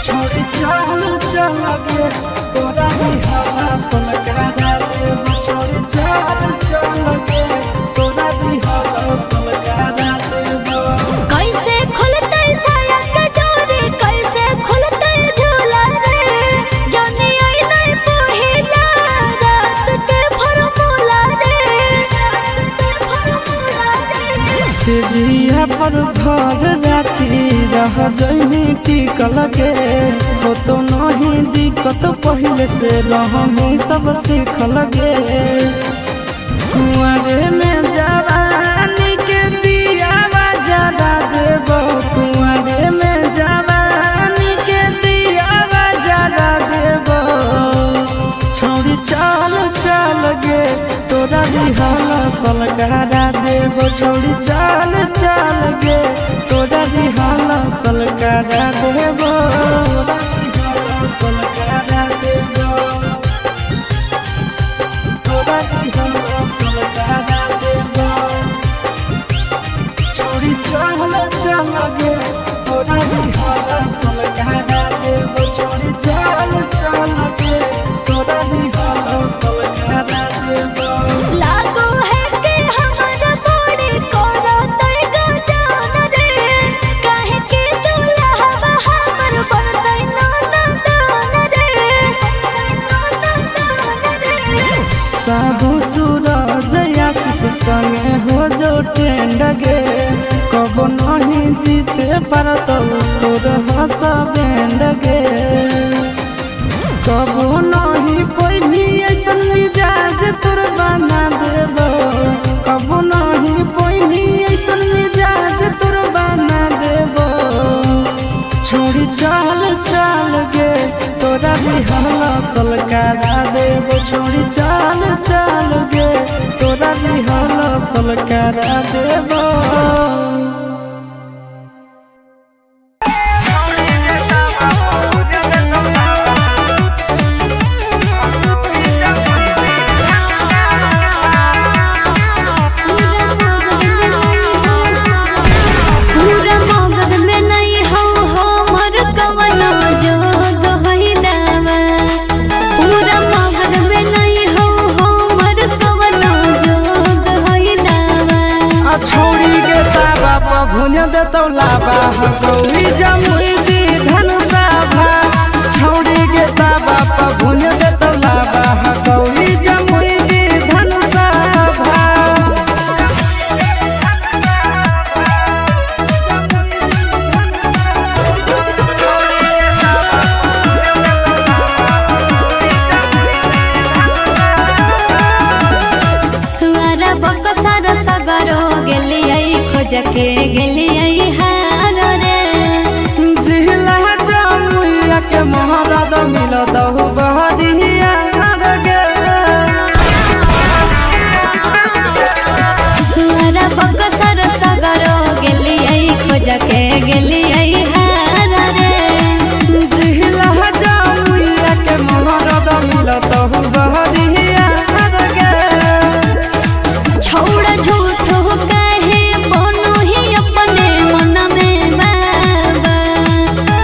छोड़ी चल चल गे तोरा दिहल सलकारा देबो। छोड़ी चल चल गे तोरा दिहल सलकारा देबो। कैसे खुलतै साया के डोरी, कैसे खुलतै झोला रे, जानी आई नहीं पहिला रात के फरमूला रे, रात के फरमूला रे। सिरिया पर भर राती रह जइमी टिकल गे। हो तो नहीं दिक्कत पहले से रहमी सब सीखल गे। कुंवरे में जवानी के दियावा जरा देबो। कुंवरे में जवानी के दियावा जरा देबो। छौड़ी चल चल गे तोरा दिहल सलकारा देबो। छौड़ी चल चल गे तोरा दिहल सलकारा देबो। सलकारा देबो तोरा दिहल सलकारा देबो। छौड़ी चल चल गे तोरा दिहल सलकारा देबो। छौड़ी चल चल गे तोरा दिहल सलकारा देबो। लागो है कि हमारा बॉडी कोरो तैगो जान रे, काहे के दुल्हवा हमर बनतै नाना दान रे, नाना दान रे। साहु सूरज आशीष संगे हो जो ट्रेंड गे। कबो नहीं जीते पारत तोर हस बैंड गे। कबो नहीं पैभी ऐसन मिजाज तोर बना देबो। कबो नहीं पैभी ऐसन मिजाज तोर बना देबो। छोड़ी चल चल गे तोरा दिहल सलकारा देबो। छोड़ी चल चल गे तोरा दिहल सलकारा देबो। पूरा मगध में नहीं हो हमर कवनो जोग होई दावा। पूरा मगध में नहीं हो हमर कवनो जोग होई दावा। आ छौड़ी के ताबा पर भुंज देतौ लाबा हकौड़ी जमुई विधन सभा। छौड़ी के ताबा पर भुंज देतौ लाबा हकौड़ी जमुई विधन सभा। वारा बकसर सगरो गेलियै खोज के गेलियै हार रे। जिला जमुइया के मोहरा द मिलत हो बहरिया गे। वारा बकसर सगरो गेलियै खोज के गेलियै हार रे। जिला जमुइया के मोहरा द मिलत हो बहरिया गे। छोड़ झूठो काहे बनो ही अपने मन में बाबा।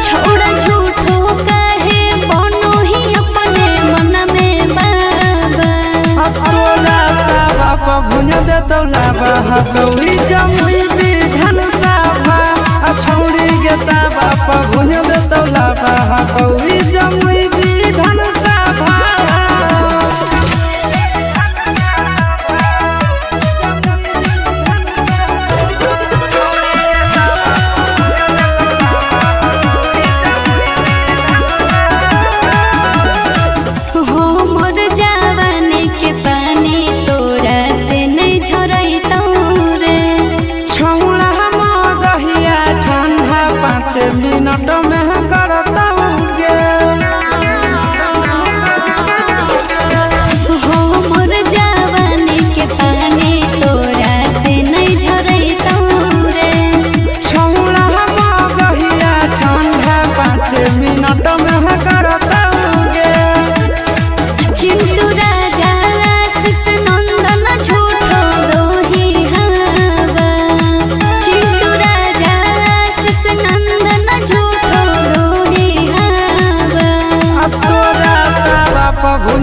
छोड़ झूठो काहे बनो ही अपने मन में बाबा। तोरा ताबा पर भुंज देतौ लाबा हकौड़ी जमुई विधन सभा। आ छौड़ी के ताबा पर भुंज देतौ लाबा हकौड़ी जमुई विधन सभा। हो मोर जवानी के पानी तोरा से नहीं झरैतौ रे। छौड़ा मगहिया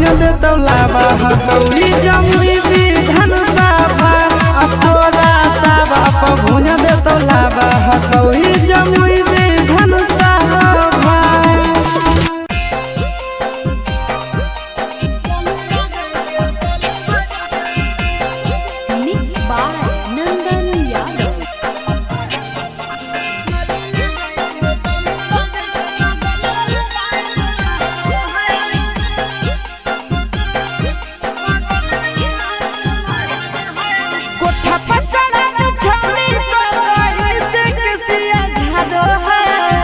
भुंज देतौ लावा हकौड़ी जमुई विधान सभा। आ तोरा तावा पर भुंज देतौ लावा हकौड़ी Jamui Vidhan Sabha. Mixed by Nandan Yadav. कोठा पर चढ़ा के छौड़ी तो कहीं से किसिया झाड़ो है।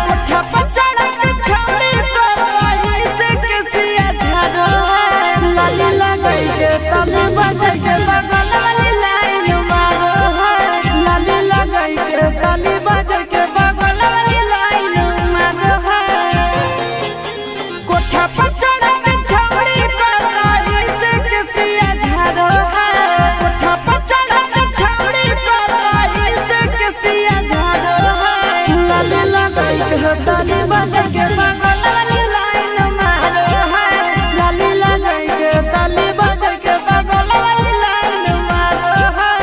कोठा पर चढ़ा के छौड़ी तो कहीं से किसिया झाड़ो है। लाली लगाई के तने बजाई के बगल वाली लाइन मारो है। लाली लगाई के तने बजाई के बगल वाली लाइन मारो है। कोठा पर चढ़ा के छौड़ी तो कहीं से किसिया झाड़ो है। कोठा पर चढ़ा के छौड़ी तो कहीं से किसिया झाड़ो है। लाली लगाई के ताली बजा के बगल वाली लाइन मारो है। लाली लगाई के ताली बजा के बगल वाली लाइन मारो है।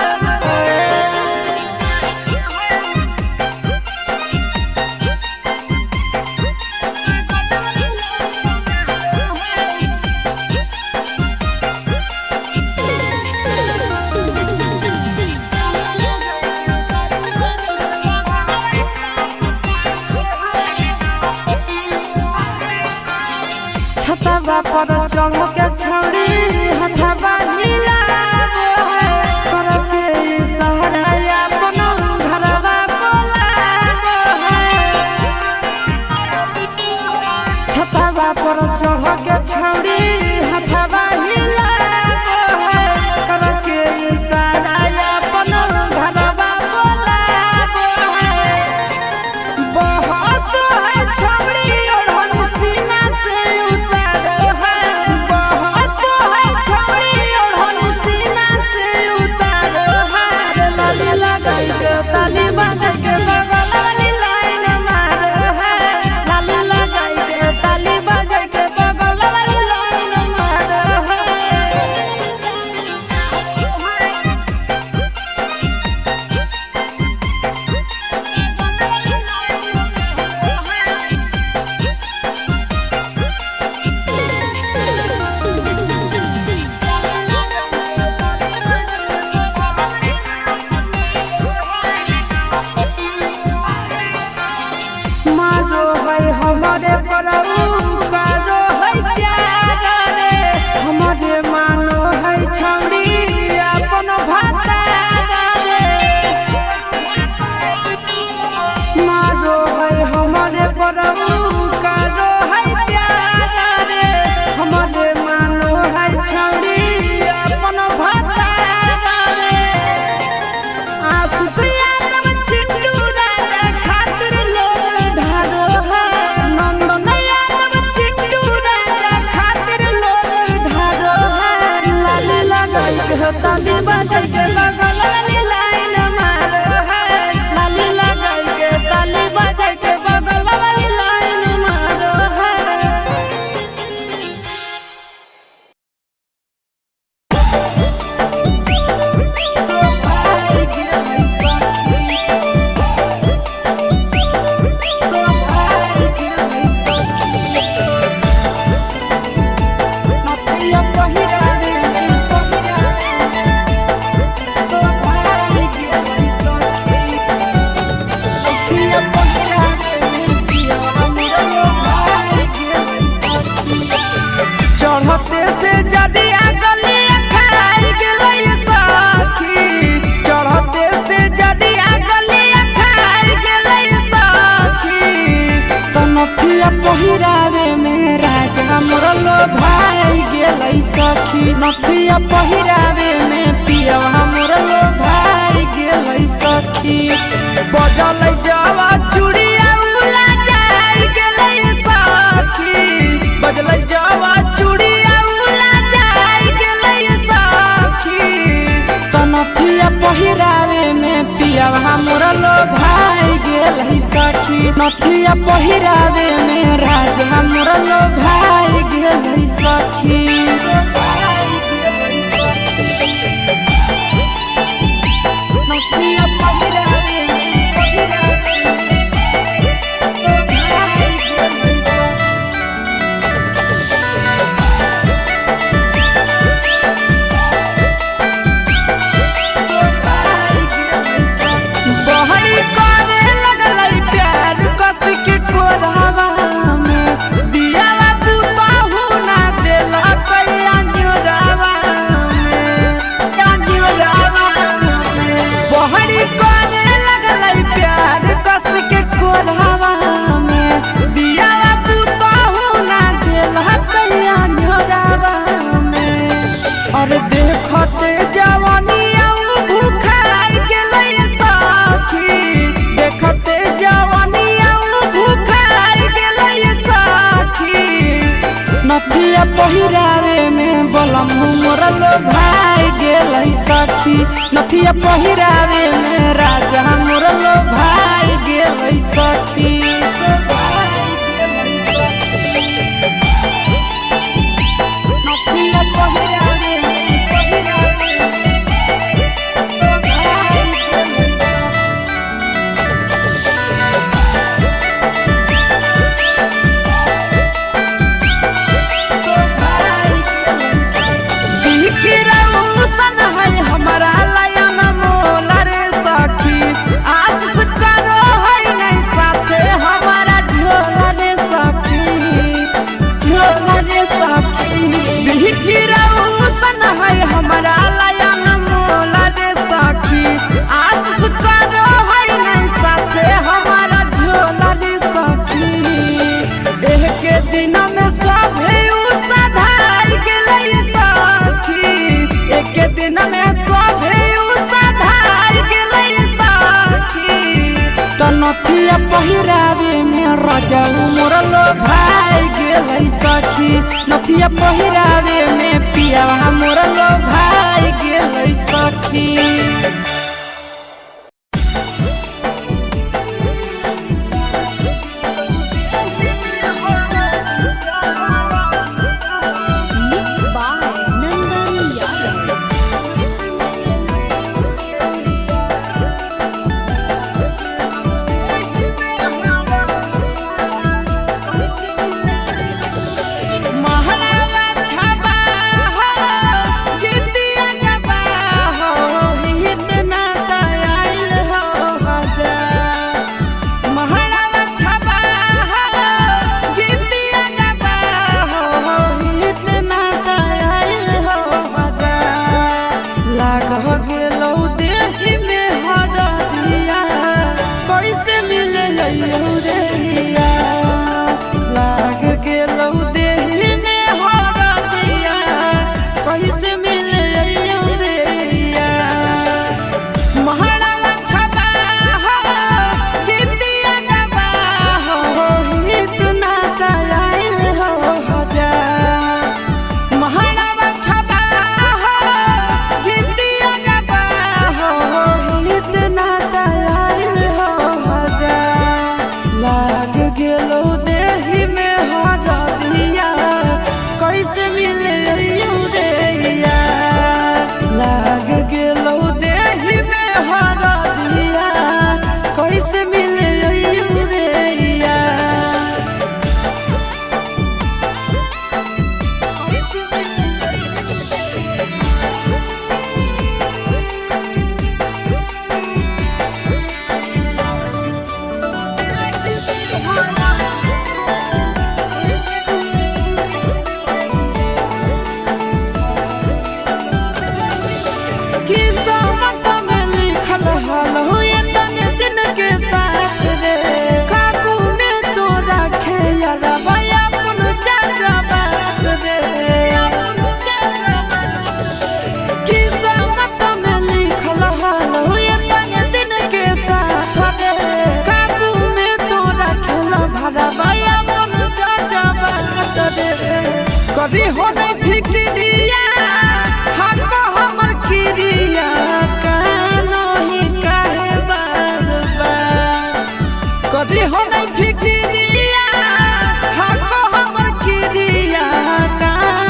छतवा पर चढ़ के छौड़ी हथवा हिलाबो है। कर के इशारा अपन घरवा बोलाबो है। छतवा पर चढ़ के छौड़ी हथवा हिलाबो है। कर के इशारा अपन घरवा बोलाबो है। बहस है छौड़ी ओढ़न सीना से उतारो है। बहस है छौड़ी ओढ़न सीना से उतारो है। लाली लगाई के ताली बजा के बगल वाली लाइन मारो है। लाली लगाई के ताली बजा के बगल वाली लाइन मारो है। मारो है हमारे परऊ कारो है प्यार रे। हमारे मानो है छौड़ी अपन भातार रे। मारो है हमारे परऊ कारो है प्यार रे। हमारे मानो है छौड़ी अपन भातार रे। आशीष यादव चिंटू राजा खातिर लोग ढारो है। नंदन यादव चिंटू राजा खातिर लोग ढारो है। लाली लगाई के ताली बजा के बगल वाली लाइन मारो है। लाली लगाई के ताली बजा के बगल वाली लाइन मारो है। चढ़ते से जदिया गलिया खाई गेलै सखी। चढ़ते से जदिया गलिया खाई गेलै सखी। तनथिया पहिरावे में राजा मोरलो भाई गेलै सखी। नथिया पहिरावे में पियवा मोरलो भाई गेलै सखी। बजल जावा चूड़िया उला जाई गेलै सखी। बजल जावा चूड़िया उला जाई गेलै सखी। तनथिया पहिरावे में पियवा मोरलो भाई गेलै सखी। नथिया पहिरावे में राजा मोरलो भाई गेलै। सखी। नथिया पहिरावे पहिरावे भाई गेलै सखी। बहरी करे लगलै प्यार कस के कोरावा में, दियाला पुताहु ना देलक अंजुरावा में, अंजुरावा में। बहरी करे लगलै प्यार कस के कोरावा में, दियाला पुताहु ना देलक अंजुरावा में। अरे देखते जवानिया भूखाई गेलै सखी, देखते जवानिया भूखाई गेलै सखी। नथिया पहिरावे में बलम मोरल भाई गेलै सखी, नथिया पहिरावे में राजा मोरल भाई गेलै सखी। नथिया पहिरावे पहिरावे भाई गेलै सखी। सन है हमारा लयन मोला रे सखी, आशीष करो है नहीं साथे हमारा ढोला रे सखी, ढोला रे सखी। सन है हमारा लयन मोला रे सखी, आशीष करो है नहीं साथे हमारा ढोला रे सखी। एक दिन में सभे सधाई गेलै सखी, एक दिन में सभे सधाई गेलै सखी। त नथिया पहिरावे में रजऊ मोरल भाई गेलै सखी, नथिया पहिरावे में पियावा मोरल भाई गेलै सखी। Mixed by Nandan Yadav. महलावा छाबा हो, गीतिया गबा हो, इतना दयाल हो हजार। महलावा छाबा हो, गीतिया गबा हो, इतना दयाल हो हजार। लाग गेलौ देहि में हरदिया, कैसे मिले रे हिया। लाग गेलौ देहि में हरदिया, कैसे मिले रे हिया। महारावा छबा हो, गीतिया गबा हो, इतना दयाल हो हजार। महारावा छबा हो, गीतिया गबा हो, इतना दयाल हो हजार। लाग गेलौ देहि में हरदिया, कैसे मिले रे लाग गेलौ देहि में हरदिया, कैसे मिले रे। किस्मत में लिखल हल हो तने दिन के साथ रे, काबू में तो रखे यारबा अपन चाचा बात रे। किस्मत में लिखल हल हो तने दिन के साथ रे, काबू में तो रखल भरबा अपन चाचा बात रे। कभी हो नहीं फिक्रिया हक हमर किरिया, कानो ही काहे बार बार। कभी हो नहीं फिक्रिया हक हमर किरिया, कानो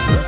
हो।